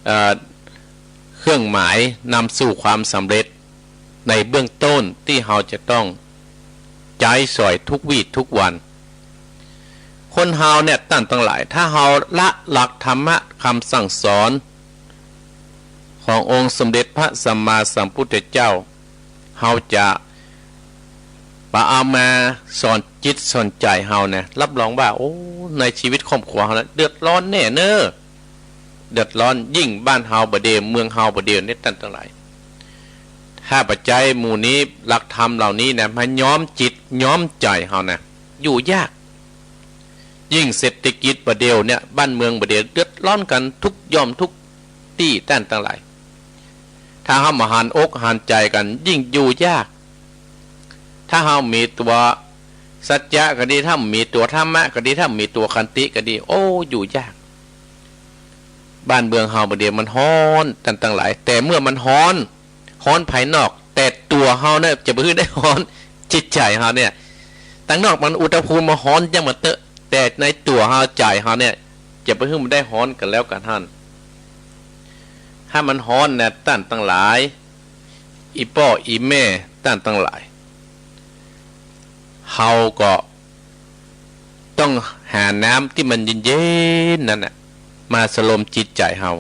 เอ่อ เครื่องหมายนำสู่ความสำเร็จในเบื้องต้นตี้เฮาจะต้องใจ๊สอยทุกวี้ทุกวัน คนเฮาเนี่ยต้านตังหลาย ถ้าเฮาละหลักธรรมะกำสั่งสอนขององค์สมเด็จพระสัมมาสัมพุทธเจ้า เฮาจะบ่เอามาสอนจิตสอนใจ๋เฮาเนี่ย รับรองว่า โอ้ ในชีวิตครอบครัวเฮานะ เดือดร้อนแน่เน่อ เดือดร้อน ยิ่งบ้านเฮาบ่าเดี่ยว เมืองเฮาบ่าเดี่ยวเนี่ยต้านตังหลาย ถ้าบ่ใจ๊หมู่นี้ หลักธรรมเหล่านี้นะ มาย้อมจิตย้อมใจ๋เฮานะ อยู่ยาก ยิ่งเศรษฐกิจบ่าเดี่ยวเนี่ย บ้านเมืองบ่าเดี่ยว เดือดร้อนกั๋นทุกย่อมทุกตี้ต้านตังหลาย ถ้าเฮาบ่หันอกหันใจ๋กั๋น ยิ่งอยู่ยาก ถ้าเฮาบ่มีตั๋วสัจจะก็ดี ถ้าบ่มีตั๋วธรรมะก็ดี ถ้าบ่มีตั๋วขันติก็ดี โอ้ อยู่ยาก บ้านเมืองเฮาบ่าเดี่ยวมันฮ้อนต้านตังหลาย แต่เมื่อมันฮ้อน ฮ้อนภายนอก แต่ตั๋วเฮาเนี่ยจะบ่หื้อได้ฮ้อน จิตใจ๋เฮาเนี่ย ตังนอกมันอุณหภูมิมันฮ้อนยังบ่าเต๊อะ แต่ในตั๋วเฮาใจ๋เฮาเนี่ย จะบ่หื้อมันได้ฮ้อนกั๋นแล้วกั๋นหั้น ถ้ามันฮ้อนนะต้านตังหลาย อี่ป้ออี่แม่ต้านตังหลาย เฮาก็ต้องหาน้ำตี้มันเย็นๆ นั้นน่ะ มาสะลมจิตใจ๋เฮา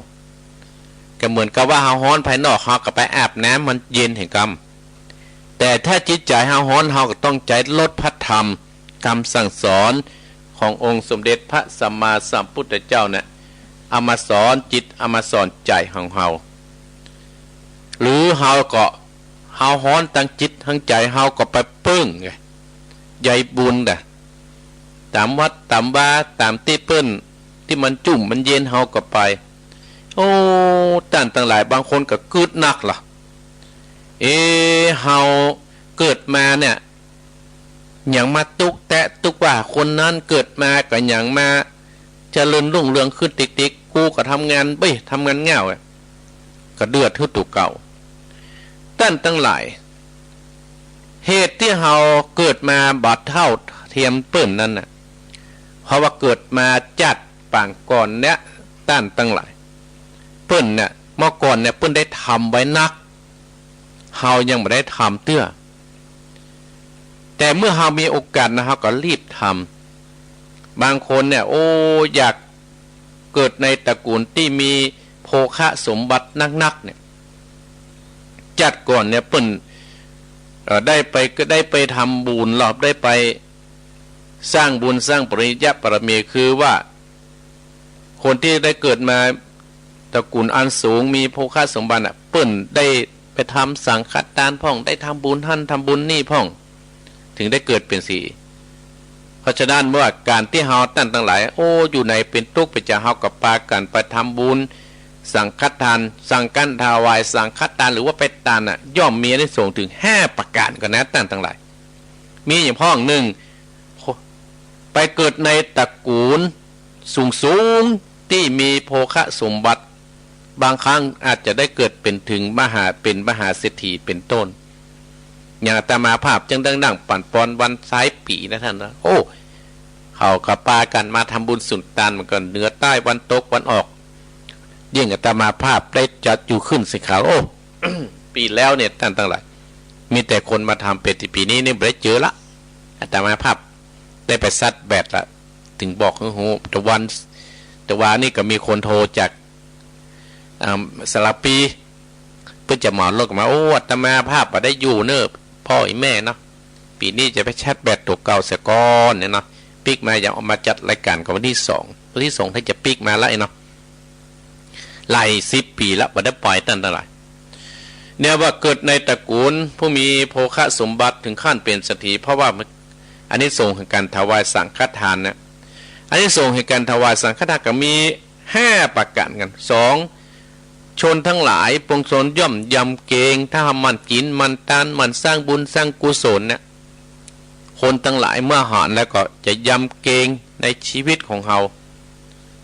ก็เหมือนกับว่าเฮาฮ้อนภายนอก เฮาก็ไปอาบน้ำมันเย็นแหมกำ แต่ถ้าจิตใจ๋เฮาฮ้อน เฮาก็ต้องใจ๊รสพระธรรม กำสั่งสอนขององค์สมเด็จพระสัมมาสัมพุทธเจ้าเนี่ย เอามาสอนจิต เอามาสอนใจ๋ของเฮา หรือเฮาก็ เฮาฮ้อนตังจิตตังใจ๋ เฮาก็ไปเปิ้งไง ใยบุญน่ะ ต๋ามวัดต๋ามวา ต๋ามตี้เปิ้น ตี้มันจุ่มมันเย็น เฮาก็ไป โอ้ ต้านตังหลาย บางคนก็กึ๊ดนักล่ะ เอ๊ะ เฮาเกิดมาเนี่ย หยังมาตุ๊กแต๊ตุ๊กว่าคนนั้น เกิดมาก็หยังมาเจริญรุ่งเรืองขึ้นติ๊กๆ กูก็ทำงานเบ้ย ทำงานง่าวอะ ก็เดือดหื้อตั๋วเก่า ต้านตังหลาย เหตุตี้เฮาเกิดมาบ่เท่าเทียมเปิ้นนั้นน่ะ เพราะว่าเกิดมาจาติปางก่อนเนี่ย ต้านตังหลาย เปิ้นเนี่ย เมื่อก่อนเนี่ย เปิ้นได้ทำไว้นัก เฮายังบ่ได้ทำเตื้อ แต่เมื่อเฮามีโอกาสนะ เฮาก็รีบทำ บางคนเนี่ย โอ้ อยากเกิดในตระกูลตี้มีโภคสมบัตินักๆ เนี่ย จาติก่อนเนี่ยเปิ้น เอ่อ ได้ไป ก็ได้ไปทำบุญ รอบได้ไปสร้างบุญสร้างปริญญาบารมี คือว่า คนตี้ได้เกิดมาตระกูลอันสูง มีโภคสมบัติน่ะ เปิ้นได้ไปทำสังฆทานพ่อง ได้ทำบุญหั้นทำบุญนี่พ่อง ถึงได้เกิดเป๋นสี เพราะฉะนั้นเมื่อการตี้เฮาต้านตังหลาย โอ้ อยู่ในเป๋นตุ๊กเป๋นใจ๋ เฮาก็ปากั๋นไปทำบุญสังฆทาน สังฆทานถวายสังฆทาน หรือว่าไปตานน่ะ ย่อมมีอานิสงส์ถึงห้าประก๋านก่อนนะ ต้านตังหลาย มีอย่างพ่อง นึ่ง ไปเกิดในตระกูลสูงๆ ตี้มีโภคสมบัติ บางครั้งอาจจะได้เกิดเป๋นถึงมหา เป๋นมหาเศรษฐีเป๋นต้น อย่างอาตมาภาพจั่งได้นั่งปั่นปอนวันซ้ายปี๋นะต้านนะ โอ้ เขาก็ปากั๋นมาทำบุญสุนตาน มันก็เหนือใต้วันตกวันออก ยิ่งอาตมาภาพได้จัดอยู่ขึ้นสิครับ โอ้ ปี๋แล้วเนี่ยต้านตังหลาย มีแต่คนมาทำเป๋น ปี๋นี้นี่บ่ได้เจอละ อาตมาภาพได้ไปซัดแบตละ ถึงบอกหื้อฮู้ แต่วัน แต่วานี่ก็มีคนโทรจาก อ่า สารภี เปิ้นจะเหมารถมา โอ้ อาตมาภาพบ่ได้อยู่เน้อ พ่ออีแม่เนาะ ปี๋นี้จะไปซัดแบตตั๋วเก่าเสียก่อนเนี่ยเนาะ ปิ๊กมา ยังเอามาจัดรายก๋านกับวันตี้สอง วันตี้สองถ้าจะปิ๊กมาละเนาะ หลายสิบปี๋ละ บ่ได้ไป ต้านตังหลาย เนี่ยว่าเกิดในตระกูลผู้มีโภคสมบัติถึงขั้นเป๋นเศรษฐี เพราะว่าอานิสงส์แห่งก๋านถวายสังฆทานเนี่ย อานิสงส์แห่งก๋านถวายสังฆทานก็มีห้าประก๋านกั๋น สอง ชนตังหลายปวงชนย่อมยำเกรง ถ้าหากหมั่นกิ๋นหมั่นตาน หมั่นสร้างบุญสร้างกุศลเนี่ย คนตังหลายเมื่อหันแล้วก็จะยำเกรงในชีวิตของเฮา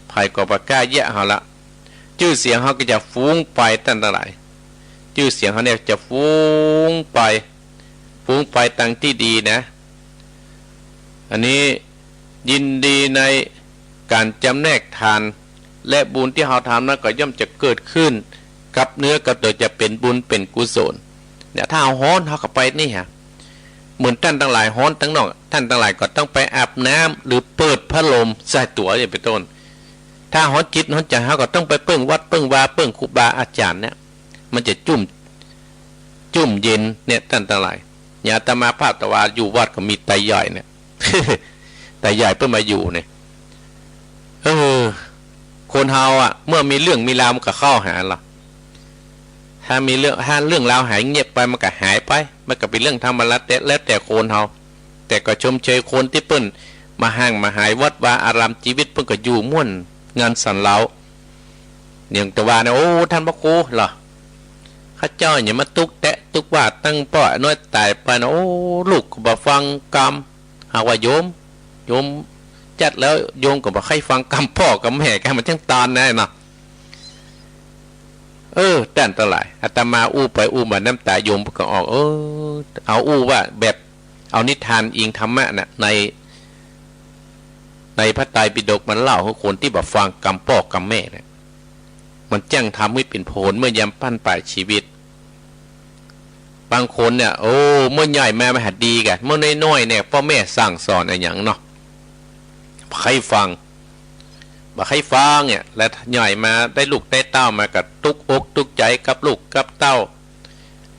ใผก็บ่กล้าเยียะเฮาละ จื้อเสียงเฮาก็จะฟุ้งไป ต้านตังหลาย จื้อเสียงเฮาเนี่ยจะฟุ้งไป ฟุ้งไปตางตี้ดีนะ อันนี้ยินดีในก๋านจำแนกทาน และบุญตี้เฮาทำนั้นก็ย่อมจะเกิดขึ้นกับเนื้อกับตั๋ว จะเป๋นบุญเป๋นกุศล เนี่ย ถ้าเฮาฮ้อนเฮาก็ไปนี่ฮะ เหมือนต้านตังหลายฮ้อนตังนอก ต้านตังหลายก็ต้องไปอาบน้ำ หรือเปิดพัดลมใส่ตั๋วอย่างเป๋นต้น ถ้าฮ้อนจิตฮ้อนใจ๋ เฮาก็ต้องไปเปิ้งวัดเปิ้งวา เปิ้งครูบาอาจ๋ารย์เนี่ย มันจะจุ่ม จุ่มเย็นเนี่ย ต้านตังหลาย อย่างอาตมาภาพตะวาอยู่วัดก็มีตาใหญ่เนี่ย ตาใหญ่เปิ้นมาอยู่เนี่ย เออ คนเฮาอะ เมื่อมีเรื่องมีราวมันก็เข้าหาละ ถ้ามีเรื่อง ถ้าเรื่องราวหายเงียบไปมันก็หายไป มันก็เป๋นเรื่องธรรมดา แต่แล้วแต่คนเฮา แต่ก็ชมเชยคนตี้เปิ้นมาฮ้างมาหายวัดวาอาราม จีวิตเปิ้นก็อยู่ม่วนงันสันเลา อย่างตะวาเนี่ย โอ้ ต้านพระครูเหรอ ข้าเจ้าอย่ามาตุ๊กแต๊ตุ๊กว่าตั้งป้อน้อยต๋ายไปนะ โอ้ ลูกก็บ่ฟังกำ หากว่าโยม โยมจัดแล้วโยมก็บ่ใค่ฟังกำป้อกำแม่กำ มันจั้งตานนะเนาะ เออ ต้านตังหลาย อาตมาอู้ไปอู้มาน้ำตาโยมก็ออก เออ เอาอู้ว่าแบบ เอานิทานอิงธรรมะน่ะ ใน ในพระไตรปิฎกมันเล่าหื้อคนตี้บ่ฟังกำป้อกำแม่เนี่ย มันจั้งทำหื้อเป๋นผลเมื่อยามบั้นปลายจีวิต บางคนเนี่ย โอ้ เมื่อใหญ่มามันหาดีกั๋น เมื่อน้อยๆ เนี่ย ป้อแม่สั่งสอนอะหยังเนาะ ใค่ฟัง บ่ใค่ฟังเนี่ย และใหญ่มาได้ลูกได้เต้ามาก็ตุ๊กอกตุ๊กใจ๋กับลูกกับเต้า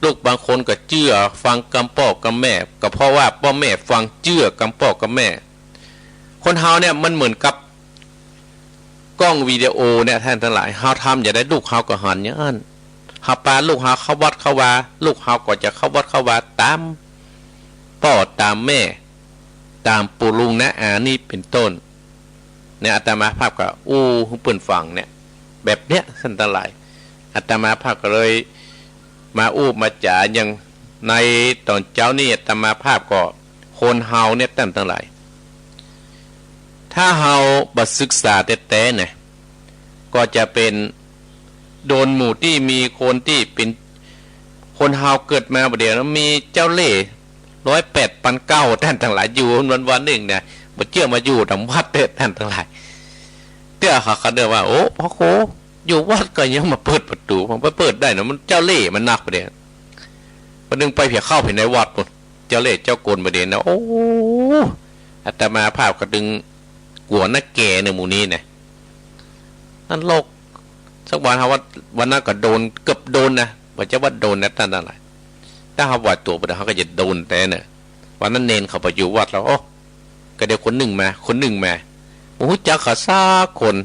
ลูกบางคนก็เจื้อฟังกำป้อกำแม่ ก็เพราะว่าป้อแม่ฟังเจื้อกำป้อกำแม่ คนเฮาเนี่ยมันเหมือนกับกล้องวิดีโอเนี่ย ต้านตังหลาย เฮาทำจะใดลูกเฮาก็หันอย่างอั้น เฮาปาลูกเฮาเข้าวัดเข้าวา ลูกเฮาก็จะเข้าวัดเข้าวาต๋ามป้อต๋ามแม่ ต๋ามปู่ลุงน้าอานี่เป๋นต้น เนี่ยอาตมาภาพก็อู้หื้อเปิ้นฟังเนี่ย แบบเนี้ย ต้านตังหลาย อาตมาภาพก็เลยมาอู้มาจ๋าอย่างในต๋อนเจ๊านี่ อาตมาภาพก็ คนเฮาเนี่ย ต้านตังหลาย ถ้าเฮาบ่ศึกษาแต๊ๆ เนี่ย ก็จะเป๋นโดนหมู่ตี้มีคนตี้เป๋น คนเฮาเกิดมาบ่าเดี่ยวนะ มีเจ้าเล่ห์ร้อยแปดปันเก้า ต้านตังหลาย อยู่วันๆ นึ่งนะ บ่เจื้อมาอยู่ต๋ามวัดเต๊อะ ต้านตังหลาย เตื้อเขา เขาเรียกว่า โอ้ พระครู อยู่วัดก็ยังมาเปิดประตู๋ มันไปเปิดได้นะ มันเจ้าเล่ห์มันนักบ่าเดี่ยว วันนึ่งไปเผียเข้าไปในวัดปู๊น เจ้าเล่ห์เจ้ากลบ่าเดี่ยวนะ โอ้ อาตมาภาพก็ตึงกั๋วนักแก่เนี่ยหมู่นี้นะ นรก สักวันเฮาว่า วันนั้นก็โดน เกือบโดนนะ บ่ใจ้ว่าโดนนะ ต้านตังหลาย ถ้าเฮาไหวตั๋วบ่าเดี่ยวเฮาก็จะโดนแต๊เนี่ย วันนั้นเณรเขาไปอยู่วัดแล้ว โอ้ ก็เดี๋ยวคนนึ่งมา คนนึ่งมา บ่ฮู้จักเขาสักคน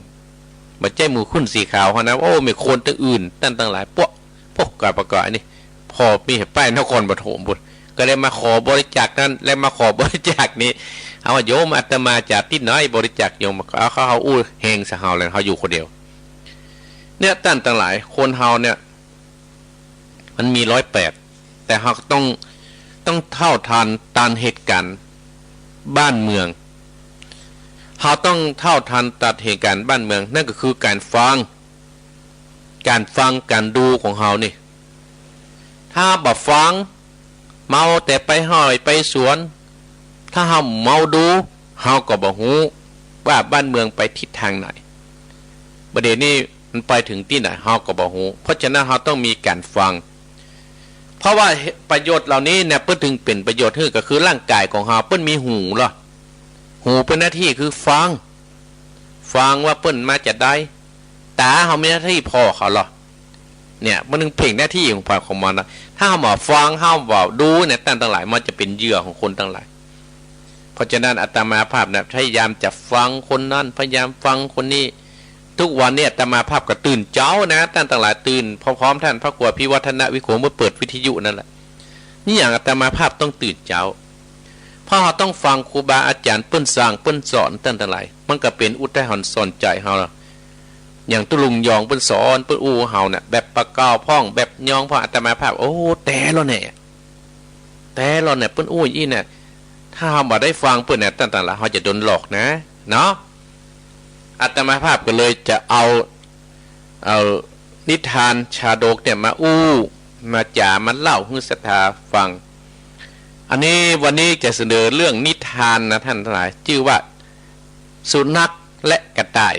บ่ใจ้หมู่ขุนสีขาวเฮานะ โอ้ มีคนตี้อื่น ต้านตังหลาย พวก พวกกาประกาศนี่ พอมีป้ายนครปฐมปู๊น ก็เลยมาขอบริจาคนั้น และมาขอบริจาคนี้ เอาว่าโยมอาตมาจะตี้ไหนบริจาค โยมก็เอา เขา เขาอู้แฮงใส่เฮาแล้ว เฮาอยู่คนเดียว เนี่ย ต้านตังหลาย คนเฮาเนี่ย มันมีร้อยแปด แต่เฮาต้อง ต้องเท่าทันต๋ามเหตุก๋ารณ์บ้านเมือง เฮาต้องเท่าทันต๋ามเหตุก๋ารณ์บ้านเมือง นั่นก็คือก๋านฟัง ก๋านฟังก๋านดูของเฮานี่ ถ้าบ่ฟัง เมาแต่ไปฮ่อยไปสวน ถ้าเฮาเมาดู เฮาก็บ่ฮู้ว่าบ้านเมืองไปทิศตางไหน บ่าเดี่ยวนี้มันไปเถิงตี้ไหน เฮาก็บ่ฮู้ เพราะฉะนั้นเฮาต้องมีก๋านฟัง เพราะว่าประโยชน์เหล่านี้เนี่ย เปิ้นถึงเป๋นประโยชน์หื้อ ก็คือร่างก๋ายของเฮา เปิ้นมีหูลอ หูเปิ้นหน้าตี้คือฟัง ฟังว่าเปิ้นมาจะใด ต๋าเฮามีหน้าตี้ผ่อเขาลอ เนี่ย มันถึงเพ่งหน้าตี้ของใผของมันนะ ถ้าเฮาบ่ฟัง เฮาบ่ดูเนี่ย ต้านตังหลาย มันจะเป๋นเหยื่อของคนตังหลาย เพราะฉะนั้นอาตมาภาพนะ พยายามจะฟังคนนั้น พยายามฟังคนนี้ ทุกวันเนี่ยอาตมาภาพก็ตื่นเจ๊านะ ต้านตังหลาย ตื่นพร้อมๆ ต้านพระครูอภิวัฒนวิโข เมื่อเปิดวิทยุนั่นแหละ นี่อย่างอาตมาภาพต้องตื่นเจ๊า เพราะเฮาต้องฟังครูบาอาจ๋ารย์เปิ้นสั่งเปิ้นสอน ต้านตังหลาย มันก็เป๋นอุทาหรณ์สอนใจ๋เฮา อย่างตุ๊ลุงยองเปิ้นสอน เปิ้นอู้เฮาเนี่ย แบบปากกาวพ่อง แบบยองพ่อง อาตมาภาพ โอ้ แต๊ลอเนี่ย แต๊ลอเนี่ย เปิ้นอู้อี้เนี่ย ถ้าเฮาบ่ได้ฟังเปิ้นเนี่ย ต้านตังหลาย เฮาจะโดนหลอกนะ เนาะ อาตมาภาพก็เลยจะเอา เอานิทานชาดกเนี่ยมาอู้ มาจ๋า มาเล่าหื้อศรัทธาฟัง อันนี้วันนี้จะเสนอเรื่องนิทานนะ ต้านตังหลาย จื้อว่าสุนัขและกระต่าย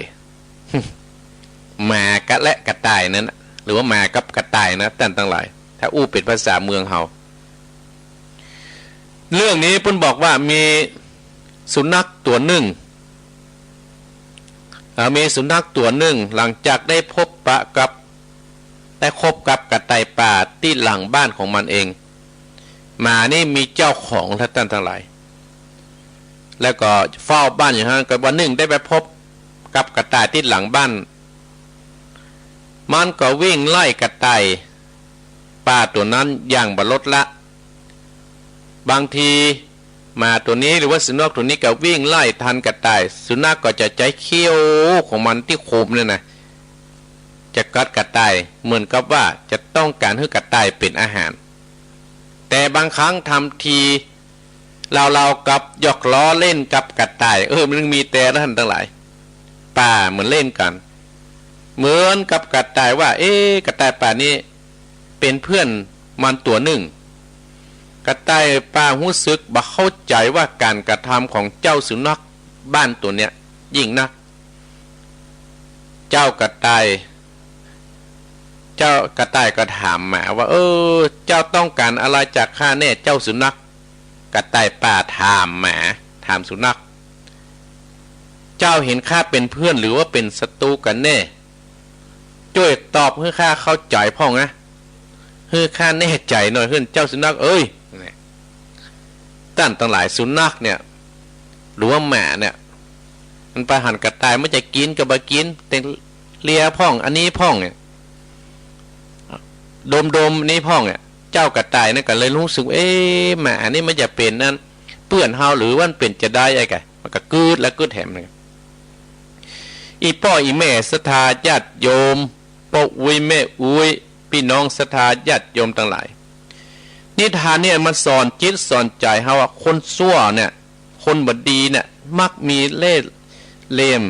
หมากับ และกระต่ายนั้นน่ะ หรือว่าหมากับกระต่ายนะ ต้านตังหลาย ถ้าอู้เป๋นภาษาเมืองเฮา เรื่องนี้เปิ้นบอกว่ามีสุนัขตั๋วนึ่ง เอ่อ มีสุนัขตั๋วนึ่ง หลังจากได้พบปะกับ ได้คบกับกระต่ายป่าตี้หลังบ้านของมันเอง หมานี่มีเจ้าของแล้ว ต้านตังหลาย แล้วก็เฝ้าบ้านอยู่หั้น ก็วันนึ่งได้ไปพบกับกระต่ายตี้หลังบ้าน มันก็วิ่งไล่กระต่ายป่าตั๋วนั้นอย่างบ่ลดละ บางทีหมาตั๋วนี้หรือว่าสุนัขตั๋วนี้ก็วิ่งไล่ตันกระต่าย สุนัขก็จะใจ๊เขี้ยวของมันตี้คมเนี่ยนะ จะกัดกระต่าย เหมือนกับว่าจะต้องก๋านหื้อกระต่ายเป๋นอาหาร แต่บางครั้งทำที ราวๆ กับหยอกล้อเล่นกับกระต่าย เออ มันมีแต๊นะ ต้านตังหลาย ป่าเหมือนเล่นกั๋น เหมือนกับกระต่ายว่า เอ๊ะ กระต่ายป่านี้เป๋นเพื่อนมันตั๋วนึ่ง กระต่ายป่าฮู้สึกบ่เข้าใจ๋ว่าก๋านกระทำของเจ้าสุนัขบ้านตั๋วเนี้ยยิ่งนัก เจ้ากระต่าย เจ้ากระต่ายก็ถามหมาว่า เออ เจ้าต้องก๋านอะไรจากข้าแน่ เจ้าสุนัข กระต่ายป่าถามหมา ถามสุนัข เจ้าเห็นข้าเป๋นเปื้อนหรือว่าเป๋นศัตรูกั๋นแน่ จ้วยตอบหื้อข้าเข้าใจ๋พ่องนะ หื้อข้าแน่ใจ๋หน่อยเถิดเจ้าสุนัขเอ๋ย ต้านตังหลาย สุนัขเนี่ย หรือว่าหมาเนี่ย มันไปหันกระต่าย มันจะกิ๋นก็บ่กิ๋น แต่เลียพ่อง อันนี้พ่องเนี่ย ดมๆ อันนี้พ่องเนี่ย เจ้ากระต่ายนั่นก็เลยฮู้สึก เอ๊ะ หมาอันนี้มันจะเป๋นอันเปื้อนเฮา หรือว่ามันเป๋นจาใดไอ้กะ มันก็กึ๊ดและกึ๊ดแหมเนี่ย อี่ป้ออี่แม่ศรัทธาญาติโยม ป้ออุ๊ยแม่อุ๊ย ปี้น้องศรัทธาญาติโยมตังหลาย นิทานเนี่ยมันสอนจิตสอนใจ๋เฮาว่าคนซั่วเนี่ย คนบ่ดีเนี่ย มักมีเล่ห์เหลี่ยม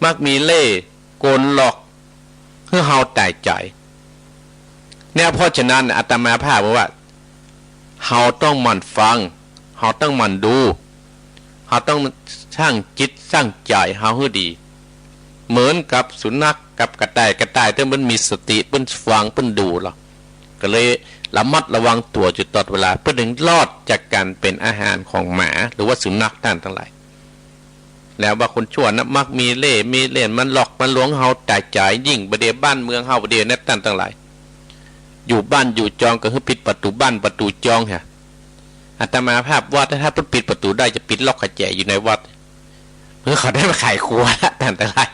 มักมีเล่ห์กลหลอก หื้อเฮาต๋ายใจ๋ เนี่ย เพราะฉะนั้นอาตมาภาพว่า เฮาต้องหมั่นฟัง เฮาต้องหมั่นดู เฮาต้องสร้างจิตสร้างใจ๋เฮาหื้อดี เหมือนกับสุนัขกับกระต่าย กระต่ายตี้มันมีสติ เปิ้นฟัง เปิ้นดูเฮา ก็เลยระมัดระวังตั๋วอยู่ตลอดเวลา เปิ้นถึงรอดจากก๋านเป๋นอาหารของหมา หรือว่าสุนัขต้านตังหลาย แล้วว่าคนซั่วนะ มักมีเล่ห์ มีเหลี่ยม มันหลอก มันลวงเฮาต๋ายใจ๋ ยิ่งบ่าเดี่ยวบ้านเมืองเฮาบ่าเดี่ยวนะต้านตังหลาย อยู่บ้านอยู่จองก็หื้อปิดประตู๋บ้านประตู๋จองฮะ อาตมาภาพว่าถ้าเปิ้นปิดประตู๋ได้จะปิดล็อกกะแจ๋อยู่ในวัด เปื้อเขาได้มาไขครัวละต้านตังหลาย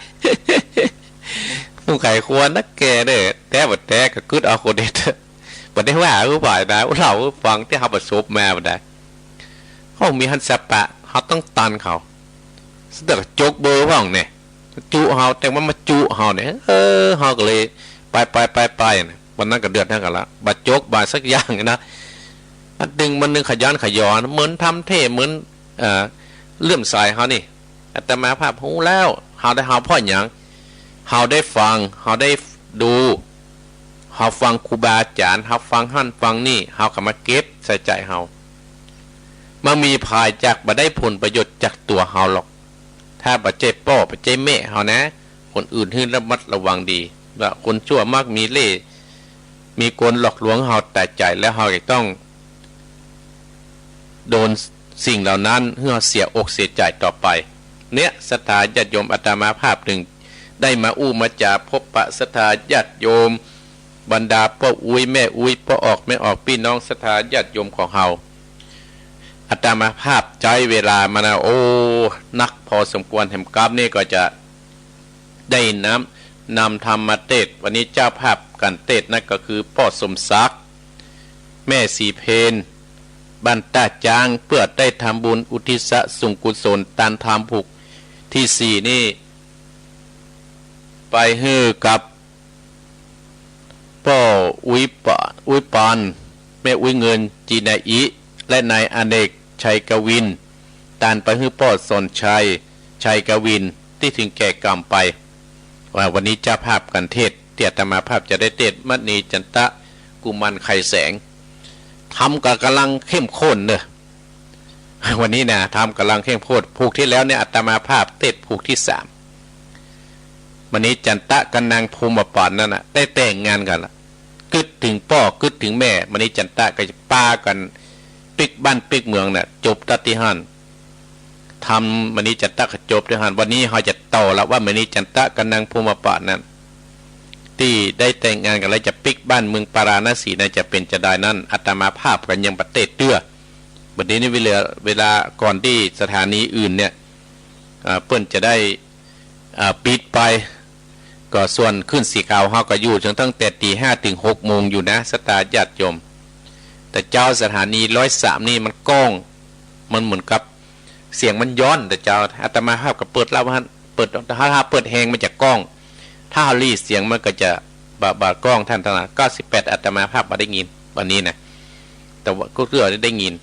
ผู้ไขครัวนักแก่เน่อ แต๊บ่แต๊ก็กึ๊ดเอาคนเดียวเต๊อะ บ่ได้ว่าหื้อฝ่ายนะ เฮาหื้อฟังตี้เฮาประสบมาบ่าดา ห้องมีหันสะปะ เฮาต้องตันเขา สุดท้ายก็จกเบอร์พ่องเนี่ย จุเฮา แต่ว่ามาจุเฮาเนี่ย เออ เฮาก็เลย ไปไปไปไปนะ วันนั้นก็เดือดร้อนกั๋นละ บ่จกบ่สักอย่างนะ อันหนึ่งมันหนึ่งขยันขยอ เหมือนทำเท่ เหมือน เอ่อ เลื่อมใสเฮานี่ อาตมาภาพฮู้แล้ว เฮาได้ เฮาเพราะหยัง เฮาได้ฟัง เฮาได้ดู เฮาฟังครูบาอาจ๋ารย์ เฮาฟังหั้นฟังนี่ เฮาก็มาเก็บใส่ใจ๋เฮา บ่มีผายจาก บ่ได้ผลประโยชน์จากตั๋วเฮาหรอก ถ้าบ่ใจ้ป้อ บ่ใจ้แม่เฮานะ คนอื่นหื้อระมัดระวังดี ว่าคนซั่วมักมีเล่ห์ มีกลหลอกลวงเฮาต๋ายใจ๋ แล้วเฮาจะต้อง โดนสิ่งเหล่านั้นหื้อเฮาเสียอกเสียใจ๋ต่อไป เนี่ย ศรัทธาญาติโยม อาตมาภาพจึงได้มาอู้มาจ๋าพบปะศรัทธาญาติโยม บรรดาป้ออุ๊ยแม่อุ๊ย ป้อออกแม่ออก ปี้น้องศรัทธาญาติโยมของเฮา อาตมาภาพใจ๊เวลามานะ โอ้ นักพอสมควร แหมกำนี้ก็จะ ได้นำ นำธรรมมาเตสน์ วันนี้เจ้าภาพก๋านเตสน์นั้นก็คือป้อสมศักดิ์ แม่ศรีเพญ บ้านต้าจ๊าง เปื้อได้ทำบุญอุทิศส่วนกุศลตานธรรมผูกตี้สี่นี่ ไปหื้อกับ ป้ออุ๊ยปา อุ๊ยปาน แม่อุ๊ยเงิน จีนาอิ และนายอเนก ชัยกวิน ตานไปหื้อป้อสอนชัย ชัยกวิน ตี้เถิงแก่กรรมไป ว่าวันนี้เจ้าภาพก๋านเตสน์ ตี้อาตมาภาพจะได้เตสน์ มณีจันตะ กุมารไขแสง ธรรมก็ก่ำลังเข้มข้นเน่อ วันนี้นะ ธรรมก่ำลังเข้มข้น ผูกตี้แล้วเนี่ย อาตมาภาพเตสน์ผูกตี้สาม มณีจันตะกับนางภูมิปานนั่นน่ะ ได้แต่งงานกั๋นละ กึ๊ดเถิงป้อ กึ๊ดเถิงแม่ มณีจันตะก็จะปากั๋น ปิ๊กบ้านปิ๊กเมืองน่ะ จบตั๊ดตี้หั้น ธรรมมณีจันตะก็จบตี้หั้น วันนี้เฮาจะต่อละว่ามณีจันตะกับนางภูมิปานนั้น ตี้ได้แต่งงานกั๋นแล้วจะปิ๊กบ้านเมืองปาราณสีนั้นจะเป๋นจาใดนั้น อาตมาภาพก็ยังบ่เตสน์เตื้อ บัดนี้นี่เวลา เวลาก่อนตี้สถานีอื่นเนี่ย เอ่อ เปิ้นจะได้ เอ่อ ปิดไป ก็ส่วนคลื่นสีขาวเฮาก็อยู่จนตั้งแต่ตีห้าเถิงหกโมงอยู่นะ ศรัทธาญาติโยม แต่เจ้า สถานีร้อยสามนี่มันก้อง มันเหมือนกับเสียงมันย้อน แต่เจ้า อาตมาภาพก็เปิดเล่าว่า เปิด ถ้า ถ้าเปิดแฮงมันจะก้อง ถ้าเฮาหลีเสียงมันก็จะบ่ บ่ก้อง ต้านตังหลาย เก้าสิบแปด อาตมาภาพบ่ได้ยิน วันนี้นะ แต่ว่าก็เกือบได้ยิน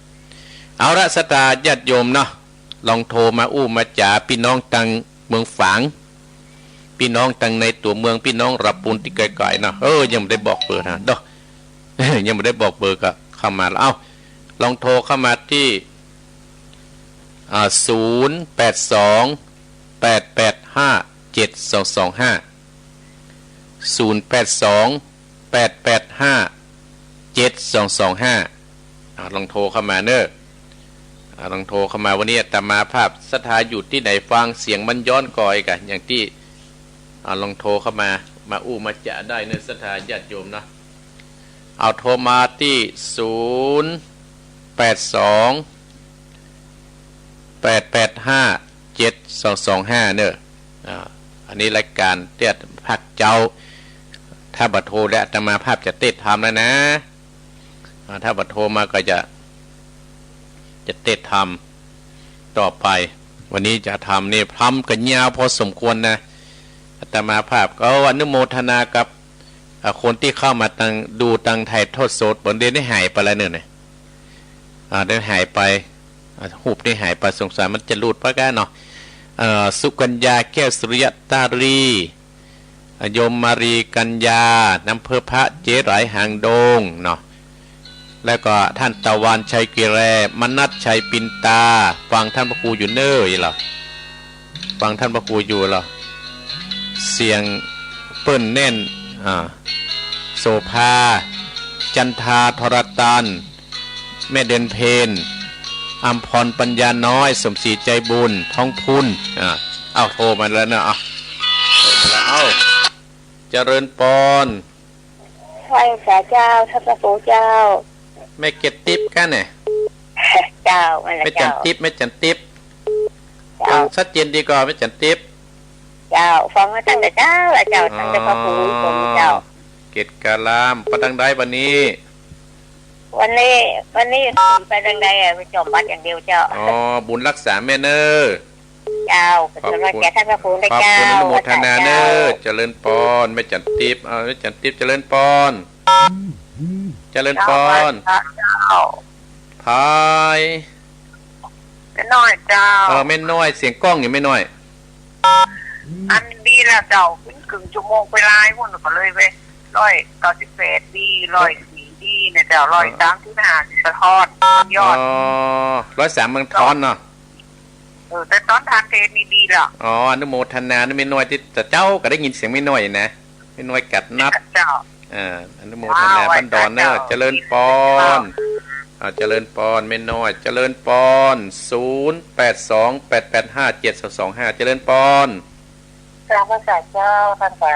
เอาละ ศรัทธาญาติโยมเนาะ ลองโทรมาอู้มาจ๋า ปี้น้องตังเมืองฝาง ปี้น้องตังในตั๋วเมือง ปี้น้องระปูนตี้ไก๋ๆ เนาะ เออ ยังบ่ได้บอกเบอร์นะ เด้อ ยังบ่ได้บอกเบอร์ก็เข้ามาแล้ว เอ้า ลองโทรเข้ามาตี้ อ่า ศูนย์แปดสอง แปดแปดห้า เจ็ดสองสองห้า ศูนย์แปดสอง แปดแปดห้า เจ็ดสองสองห้า อ่า ลองโทรเข้ามาเน่อ อ่า ลองโทรเข้ามา วันนี้อาตมาภาพศรัทธาอยู่ตี้ไหนฟังเสียงมันย้อนกอยกะ อย่างตี้ อ่า ลองโทรเข้ามา มาอู้มาจ๋าได้เนอะ ศรัทธาญาติโยมเนาะ เอาโทรมาตี้ ศูนย์ แปด สอง แปด แปด ห้า เจ็ด สอง สอง ห้า เนอะ อ่า อันนี้รายก๋านเทศน์ภาคเจ๊า ถ้าบ่โทรแล้วอาตมาภาพจะเทศน์ธรรมแล้วนะ อ่า ถ้าบ่โทรมาก็จะ จะเทศน์ธรรมต่อไป วันนี้จะธรรมนี่พร่ำกั๋นยาวพอสมควรนะ อาตมาภาพก็อนุโมทนากับ อ่า คนตี้เข้ามาตัง ดูตังถ่ายทอดสด บ่าเดี่ยวนี้หายไปแล้วเนอะเนี่ย อ่า ได้หายไป อ่า ฮูปนี้หายไป สงสัยมันจะหลุดไปก้าเนาะ เอ่อ สุกัญญา แก้วสุริยะตารี อ่า โยมมารีกัญญา น้ำเพิ่มพระ เจ๊หลายหางดงเนาะ แล้วก็ท่านตะวันชัยกิแล มนัสชัยปินตา ฟังท่านพระครูอยู่เน้อ อีหลอ ฟังท่านพระครูอยู่เหรอ เสียงเปิ้นแน่น อ่า โสภา จันทา ทรตัน แม่เดือนเพ็ญ อัมพร ปัญญาน้อย สมศรี ใจบุญ ทองพูน อ่า เอ้า โทรมาแล้วเนอะ เอ้า โทรมาแล้ว เอ้า เจริญปอน ไหว้สาเจ้า ท่านพระครูเจ้า แม่จันติ๊บก้าเนี่ย เจ้า แม่นละ แม่จัน เจ้า ติ๊บ แม่จันติ๊บ เจ้า ฟังชัดเจนดีก่อ แม่จันติ๊บ เจ้า ฟังมาตั้งแต่เจ๊าละเจ้า อ๋อ ตั้งแต่พระครูผมเจ้า เกตการาม ไปตังใดวันนี้ วันนี้ วันนี้ไปตังใดอะ ไปจอมวัดอย่างเดียวเจ้า อ๋อ บุญรักษาแม่เน้อ เจ้า ขอบคุณ ขอบคุณ แก่ท่านพระครูนะ ขอบคุณ เจ้า อนุโมทนาเน้อ เจ้า เจริญปอน แม่จันติ๊บ เอา แม่จันติ๊บ เจริญปอน เจริญปอน เจ้า พาย แม่น้อยเจ้า เออ แม่น้อย เสียงก้องอยู่แม่น้อย อันดีละเจ้า เปิ้นครึ่งชั่วโมงไปลาย พุ่นก็เลยไป ร้อยเก้าสิบแปด ดี ร้อยสี่ ดีนะเจ้า ร้อยสามสิบห้า สะท้อน ยอด อ๋อ ร้อยสาม มันท้อนเนาะ เออ แต่ตอนทานเพลนี่ดีละ อ๋อ อนุโมทนานะแม่น้อย ตี้เจ้าก็ได้ยินเสียงแม่น้อยนะ แม่น้อยกัดนัด เจ้า อ่า อนุโมทนา อ้าว บ้านดอนเน้อ ไหว้พระเจ้า เจริญปอน เจ้า อ่า เจริญปอน แม่น้อย เจริญปอน ศูนย์ แปด สอง แปด แปด ห้า เจ็ด สอง สอง ห้า เจริญปอน กราบนมัสการเจ้า ท่านสา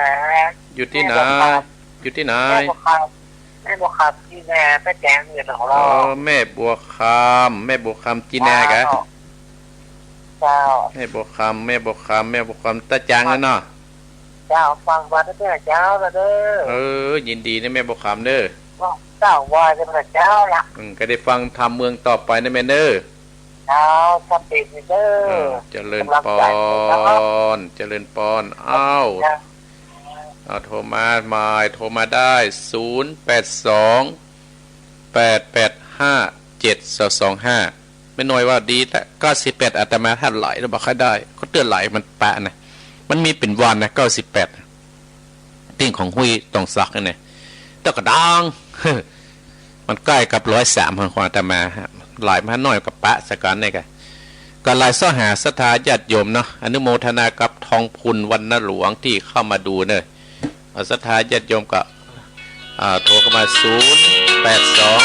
อยู่ตี้ไหน แม่บัวคำ อยู่ตี้ไหน แม่บัวคำ แม่บัวคำ จีนา ป้าแจง อยู่หนองลอก เออ แม่บัวคำ แม่บัวคำ จีนากะ เจ้า เจ้า แม่บัวคำ แม่บัวคำ แม่บัวคำ ตาจางแล้วเนาะ เจ้า ฟังวันนี้เจ้าละเด้อ เออ ยินดีนะแม่บัวคำเด้อ เจ้า ว่าจะมาเจ้าละ อืม ก็ได้ฟังธรรมเมืองต่อไปนะแม่เน้อ เจ้า สติเด้อ เออ เจริญปอน กำลังใจเนาะ เจริญปอน อ้าว เจ้า เอาโทรมาใหม่ โทรมาได้ ศูนย์ แปด สอง แปด แปด ห้า เจ็ด สอง สอง ห้า แม่น้อยว่าดีละ เก้าสิบแปด อาตมาภาพหลายแล้วบ่ค่อยได้ ก็เตือนหลายมันปะนะ มันมีเป๋นวันนะ เก้าสิบแปด ตี้ของห้วยตองสักเนี่ย แต่ก็ดัง มันใก้กับ ร้อยสาม ของอาตมาฮะ หลายมาน้อยก็ปะสะกั๋นเนี่ยกะ ก็หลายเซ้อหาศรัทธาญาติโยมเนาะ อนุโมทนากับทองพูน วรรณหลวง ตี้เข้ามาดูเน้อ เอาศรัทธาญาติโยมก็ อ่า โทรเข้ามา ศูนย์ แปด สอง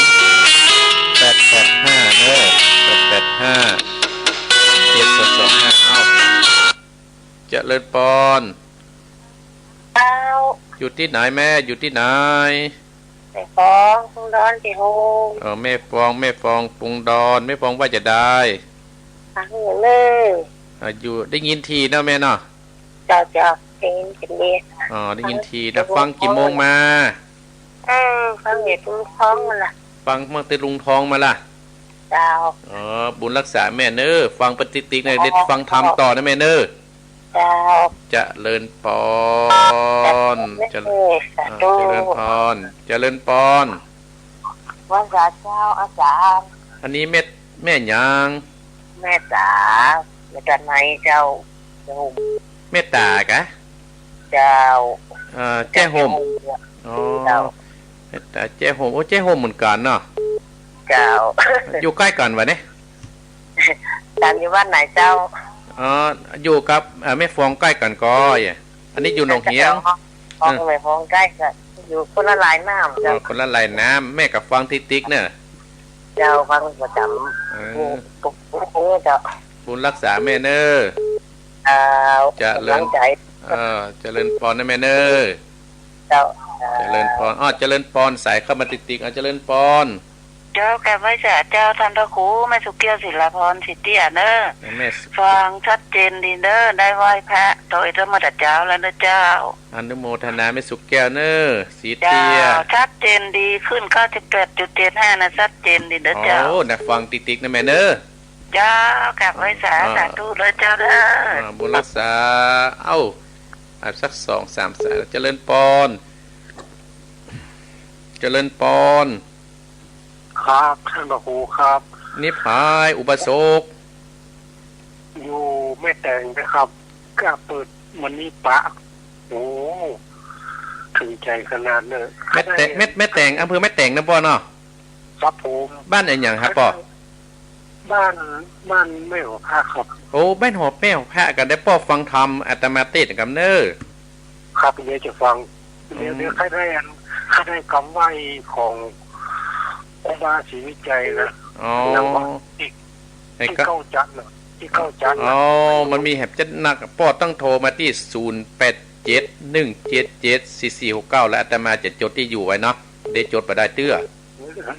แปด แปด ห้า เน้อ แปด แปด ห้า เจ็ด สอง สอง ห้า เอ้า เจริญปอน เจ้า อยู่ตี้ไหนแม่ อยู่ตี้ไหน แม่ฟอง ปรุงดอน เจ๊โฮม เออ แม่ฟอง แม่ฟอง ปรุงดอน แม่ฟองว่าจะได้ ฟังอยู่เลย อ่า อยู่ ได้ยินทีเนาะแม่เนาะ เจ้า เจ้า ได้ยินเสียงดี อ๋อ ได้ยินทีนะ ฟัง ฟังกี่โมงมา อืม ฟังอยู่ตรงท้องนั่นล่ะ ฟังตั้งแต่ลุงท้องมาล่ะ เจ้า อ๋อ บุญรักษาแม่เน้อ ฟังไปติ๊กๆ เนี่ย เจ้า ได้ฟังธรรมต่อนะแม่เน้อ เจ้า เจริญปอน เจริญ สาธุ อ่า เจริญปอน เจริญปอน ไหว้สาเจ้าอาจารย์ อันนี้แม่ แม่หยัง แม่ต๋า แม่ต๋าในเจ้า เจ้า แม่ต๋ากะ เจ้า เอ่อ แจ้ห่ม เจ้า อ๋อ เจ้า แม่ต๋าแจ้ห่ม โอ้ แจ้ห่มเหมือนกั๋นเนาะ เจ้า อยู่ใก้กั๋นวะเนี่ย ต๋าอยู่บ้านไหนเจ้า อ๋อ อยู่กับ เอ่อ แม่ฟองใก้กั๋นก่อ อันนี้อยู่หนองเหียง ฟอง เออ แม่ฟองใก้กั๋น อยู่คนละลายน้ำ อ๋อ เจ้า คนละลายน้ำ แม่ก็ฟังติ๊กๆ เน้อ เจ้า ฟังประจ๋ำ เออ ทุก โอ้ เจ้า บุญรักษาแม่เน่อ เจ้า เจริญ กำลังใจ๋ เออ เจริญปอนนะแม่เน่อ เจ้า เจริญปอน อ้อ เจริญปอน สายเข้ามาติดๆ อ้อ เจริญปอน เจ้า กราบไหว้สาเจ้า ต้านพระครู แม่สุแก้ว ศิลาภรณ์ ศรีเตี้ยเน่อ แม่สุ ฟังชัดเจนดีเน่อ ได้ไหว้พระโตเอเตอร์มาแต่เจ๊าแล้วเน่อเจ้า อนุโมทนาแม่สุแก้วเน่อ ศรีเตี้ย เจ้า ชัดเจนดี ขึ้น เก้าสิบแปดจุดเจ็ดห้า นะ ชัดเจนดีเน่อเจ้า โอ้ นะ ฟังติดๆ นะแม่เน่อ เจ้า กราบไหว้สา อ่า สาธุเน่อเจ้าเน่อ อ่า บุญรักษา เอ้า อ่ะ สักสองสามสาย เจริญปอน เจริญปอน ครับ ต้านพระครูครับ นี่ใผ อุบาสก อยู่แม่แตงนะครับ ก็เปิดวันนี้ปะ โอ้ ถึงใจ๋ขนาดเน่อ แม่แตง แม่ แม่แตง อำเภอแม่แตงนะป้อเนาะ ครับผม บ้านอะหยังครับป้อ บ้าน บ้านแม่หอพระครับ โอ้ บ้านหอ แม่หอพระ ก็ได้ป้อฟังธรรมอาตมาเตศน์กำเน่อ ครับ เดี๋ยวจะฟัง เดี๋ยว อืม เดี๋ยวใค่ได้อัน ใค่ได้กำไหว้ของครูบาศรีวิชัยนะ อ๋อ แล้วก็อีก ไอ้ ตี้ ก็ เก๊าจั๊นทน์น่ะ ตี้เก๊าจั๊นทน์น่ะ อ๋อ มันมีแหมจั๊นทน์นัก ป้อต้องโทรมาตี้ ศูนย์แปดเจ็ด หนึ่งเจ็ดเจ็ด สี่สี่หกเก้า แล้วอาตมาจะจดตี้อยู่ไว้เนาะ ได้จดบ่ได้เตื้อ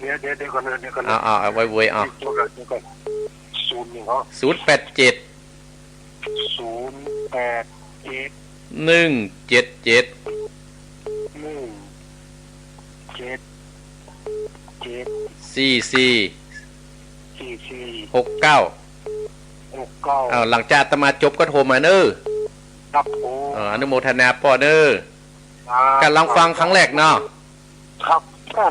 เดี๋ยว เดี๋ยว เดี๋ยวก่อนนะ เดี๋ยวก่อนนะ เอา เอา เอาไว้เว้ย เอา เดี๋ยวก่อน เดี๋ยวก่อน ศูนย์หนึ่งเหรอ ศูนย์แปดเจ็ด ศูนย์แปดเจ็ด หนึ่งเจ็ดเจ็ด หนึ่งเจ็ดเจ็ด สี่สี่ สี่สี่ หกเก้า หกเก้า อ้าว หลังจากอาตมาจบก็โทรมาเน่อ ครับผม เออ อนุโมทนาป้อเน่อ ครับ กำลังฟังครั้งแรกเนาะ ครับ ก็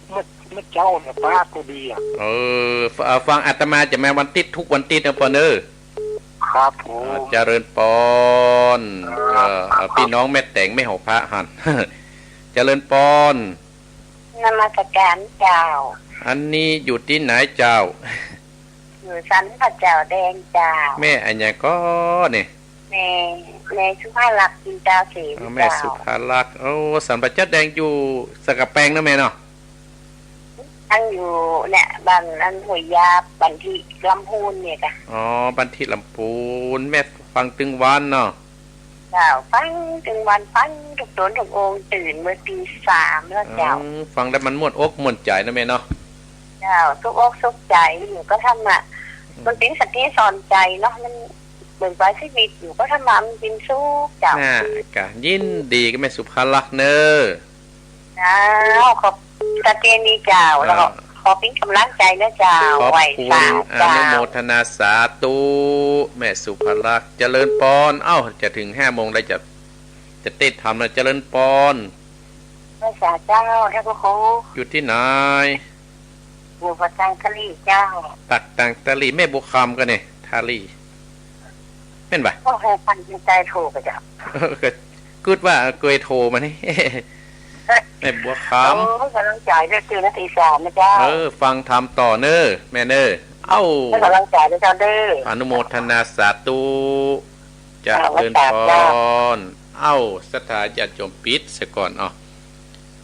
เมื่อ เมื่อเจ๊าเนี่ยปะก็ดีอะ เออ ฟ- เอ่อ ฟังอาตมาจะมาวันติ๊ด ทุกวันติ๊ดนะป้อเน่อ ครับผม อ่า เจริญปอน ครับ เอ่อ ครับ พี่น้องแม่แตง แม่หอพระหั้น เจริญปอน นมัสการเจ้า อันนี้อยู่ตี้ไหนเจ้า อยู่สันป่าเจ้าแดงเจ้า แม่อะหยังก๊อนี่ แม่ แม่สุภาลักษณ์ จินดาเสน อ๋อ แม่ เจ้า สุภาลักษณ์ โอ้ สันป่าเจ้าแดงอยู่สันกำแปงเนาะแม่เนาะ ตั้งอยู่เนี่ย บ้านอันห้วยยาบ บ้านที่ลำพูนเนี่ยค่ะ อ๋อ บ้านที่ลำพูน แม่ฟังตึงวันเนาะ เจ้า ฟังตึงวัน ฟังทุกต๋นทุกองค์ ตื่นเมื่อตีสามแล้วเจ้า อืม ฟังแล้วมันม่วนอกม่วนใจ๋นะแม่เนาะ เจ้า สุกอกสุกใจ๋ อยู่ก็ธรรมะ อืม มันเป๋นคติสอนใจ๋เนาะ มันเป๋นปลายชีวิต อยู่ก็ธรรมะมันเป๋นสุขเจ้า น่ะ ก็ยินดีกับแม่สุภาลักษณ์เน่อ เจ้า ขอบ ชัดเจนดีเจ้า แล้วก็ อ่า ขอเป๋นก๋ำลังใจ๋นะเจ้า ขอบคุณ ไหว้สา อนุโมทนาสาธุ แม่สุภาลักษณ์ เจริญปอน เอ้า จะเถิงห้าโมงแล้ว จะ จะเตศน์ธรรมแล้ว เจริญปอน ไหว้สาเจ้า ต้านพระครู อยู่ตี้ไหน อยู่ปากตางตะหลีเจ้า ปากตางตะหลี แม่บัวคำก็เนี่ย ตะหลี แม่นบ่ โอ้โห ปันใจถูกอะเจ้า เออ ก็กึ๊ดว่าเกยโทรมานี่ แม่บัวคำ โอ้ ก๋ำลังใจ๋เน่อ ตื่นนาทีสามนะเจ้า เออ ฟังธรรมต่อเน่อ แม่เน่อ เอ้า ก๋ำลังใจ๋เน่อเจ้าเน่อ อนุโมทนาสาธุ เจริญปอน เอ้า ศรัทธาญาติโยมปิดเสียก่อน เอ้า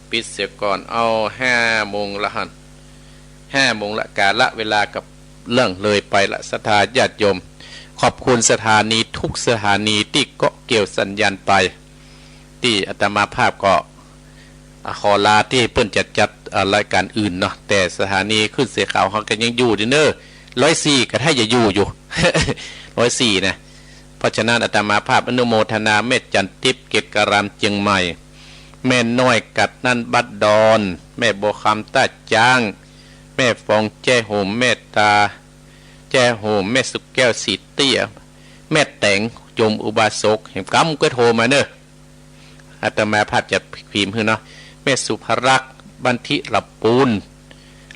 ปิดเสียก่อน เอ้า ห้าโมงละหั้น ห้าโมงละ กาลเวลาก็ล่วงเลยไปละ ศรัทธาญาติโยม ขอบคุณสถานีทุกสถานีตี้เกาะเกี่ยวสัญญาณไป ตี้อาตมาภาพก็ อ่ะ ขอลาตี้เปิ้นจะจัด อ่ะ รายก๋านอื่นเนาะ แต่สถานีคลื่นเสียงข่าวเฮาก็ยังอยู่ดีเน่อ ร้อยสี่ ก็ถ้าจะอยู่อยู่ ร้อยสี่ นะ เพราะฉะนั้นอาตมาภาพอนุโมทนาแม่จันทิพย์ เกตการาม เจียงใหม่ แม่น้อยกัดนัน บ้านดอน แม่บัวคำ ต้าจ๊าง แม่ฟอง แจ้โฮม แม่ตา แจ้โฮม แม่สุแก้ว ศรีเตี้ย แม่แตง โยมอุบาสก แหมกำก็โทรมาเน่อ อาตมาภาพจะพิมพ์หื้อเนาะ แม่สุภาลักษณ์ บ้านที่ลำปูน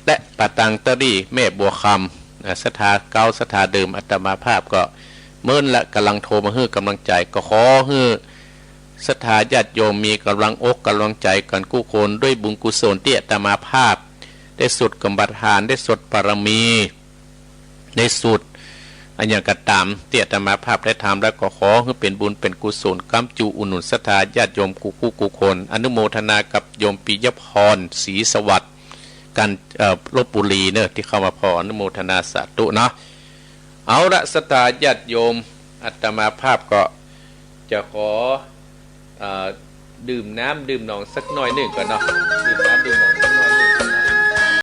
และปากตางตะหลี แม่บัวคำ อ่า ศรัทธาเก่า ศรัทธาเดิม อาตมาภาพก็เมินละ ก๋ำลังโทรมาหื้อกำลังใจ๋ ก็ขอหื้อศรัทธาญาติโยมมีก๋ำลังอกก๋ำลังใจ๋กั๋นกู้คน ด้วยบุญกุศลตี้อาตมาภาพได้สวดกรรมฐาน ได้สวดบารมี ได้สวดอะหยังก็ต๋ามตี้อาตมาภาพได้ทำแล้ว ก็ขอหื้อเป๋นบุญเป๋นกุศลก๋ำจูอุดหนุนศรัทธาญาติโยมกู้กู้คน อนุโมทนากับโยมปิยพร ศรีสวัสดิ์ กัน เอ่อ ลพบุรีเน่อ ตี้เข้ามาผ่อ อนุโมทนาสาธุเนาะ เอาละ ศรัทธาญาติโยม อาตมาภาพก็จะขอ เอ่อ ดื่มน้ำดื่มหนองสักหน่อยหนึ่งก่อนเนาะ ดื่ม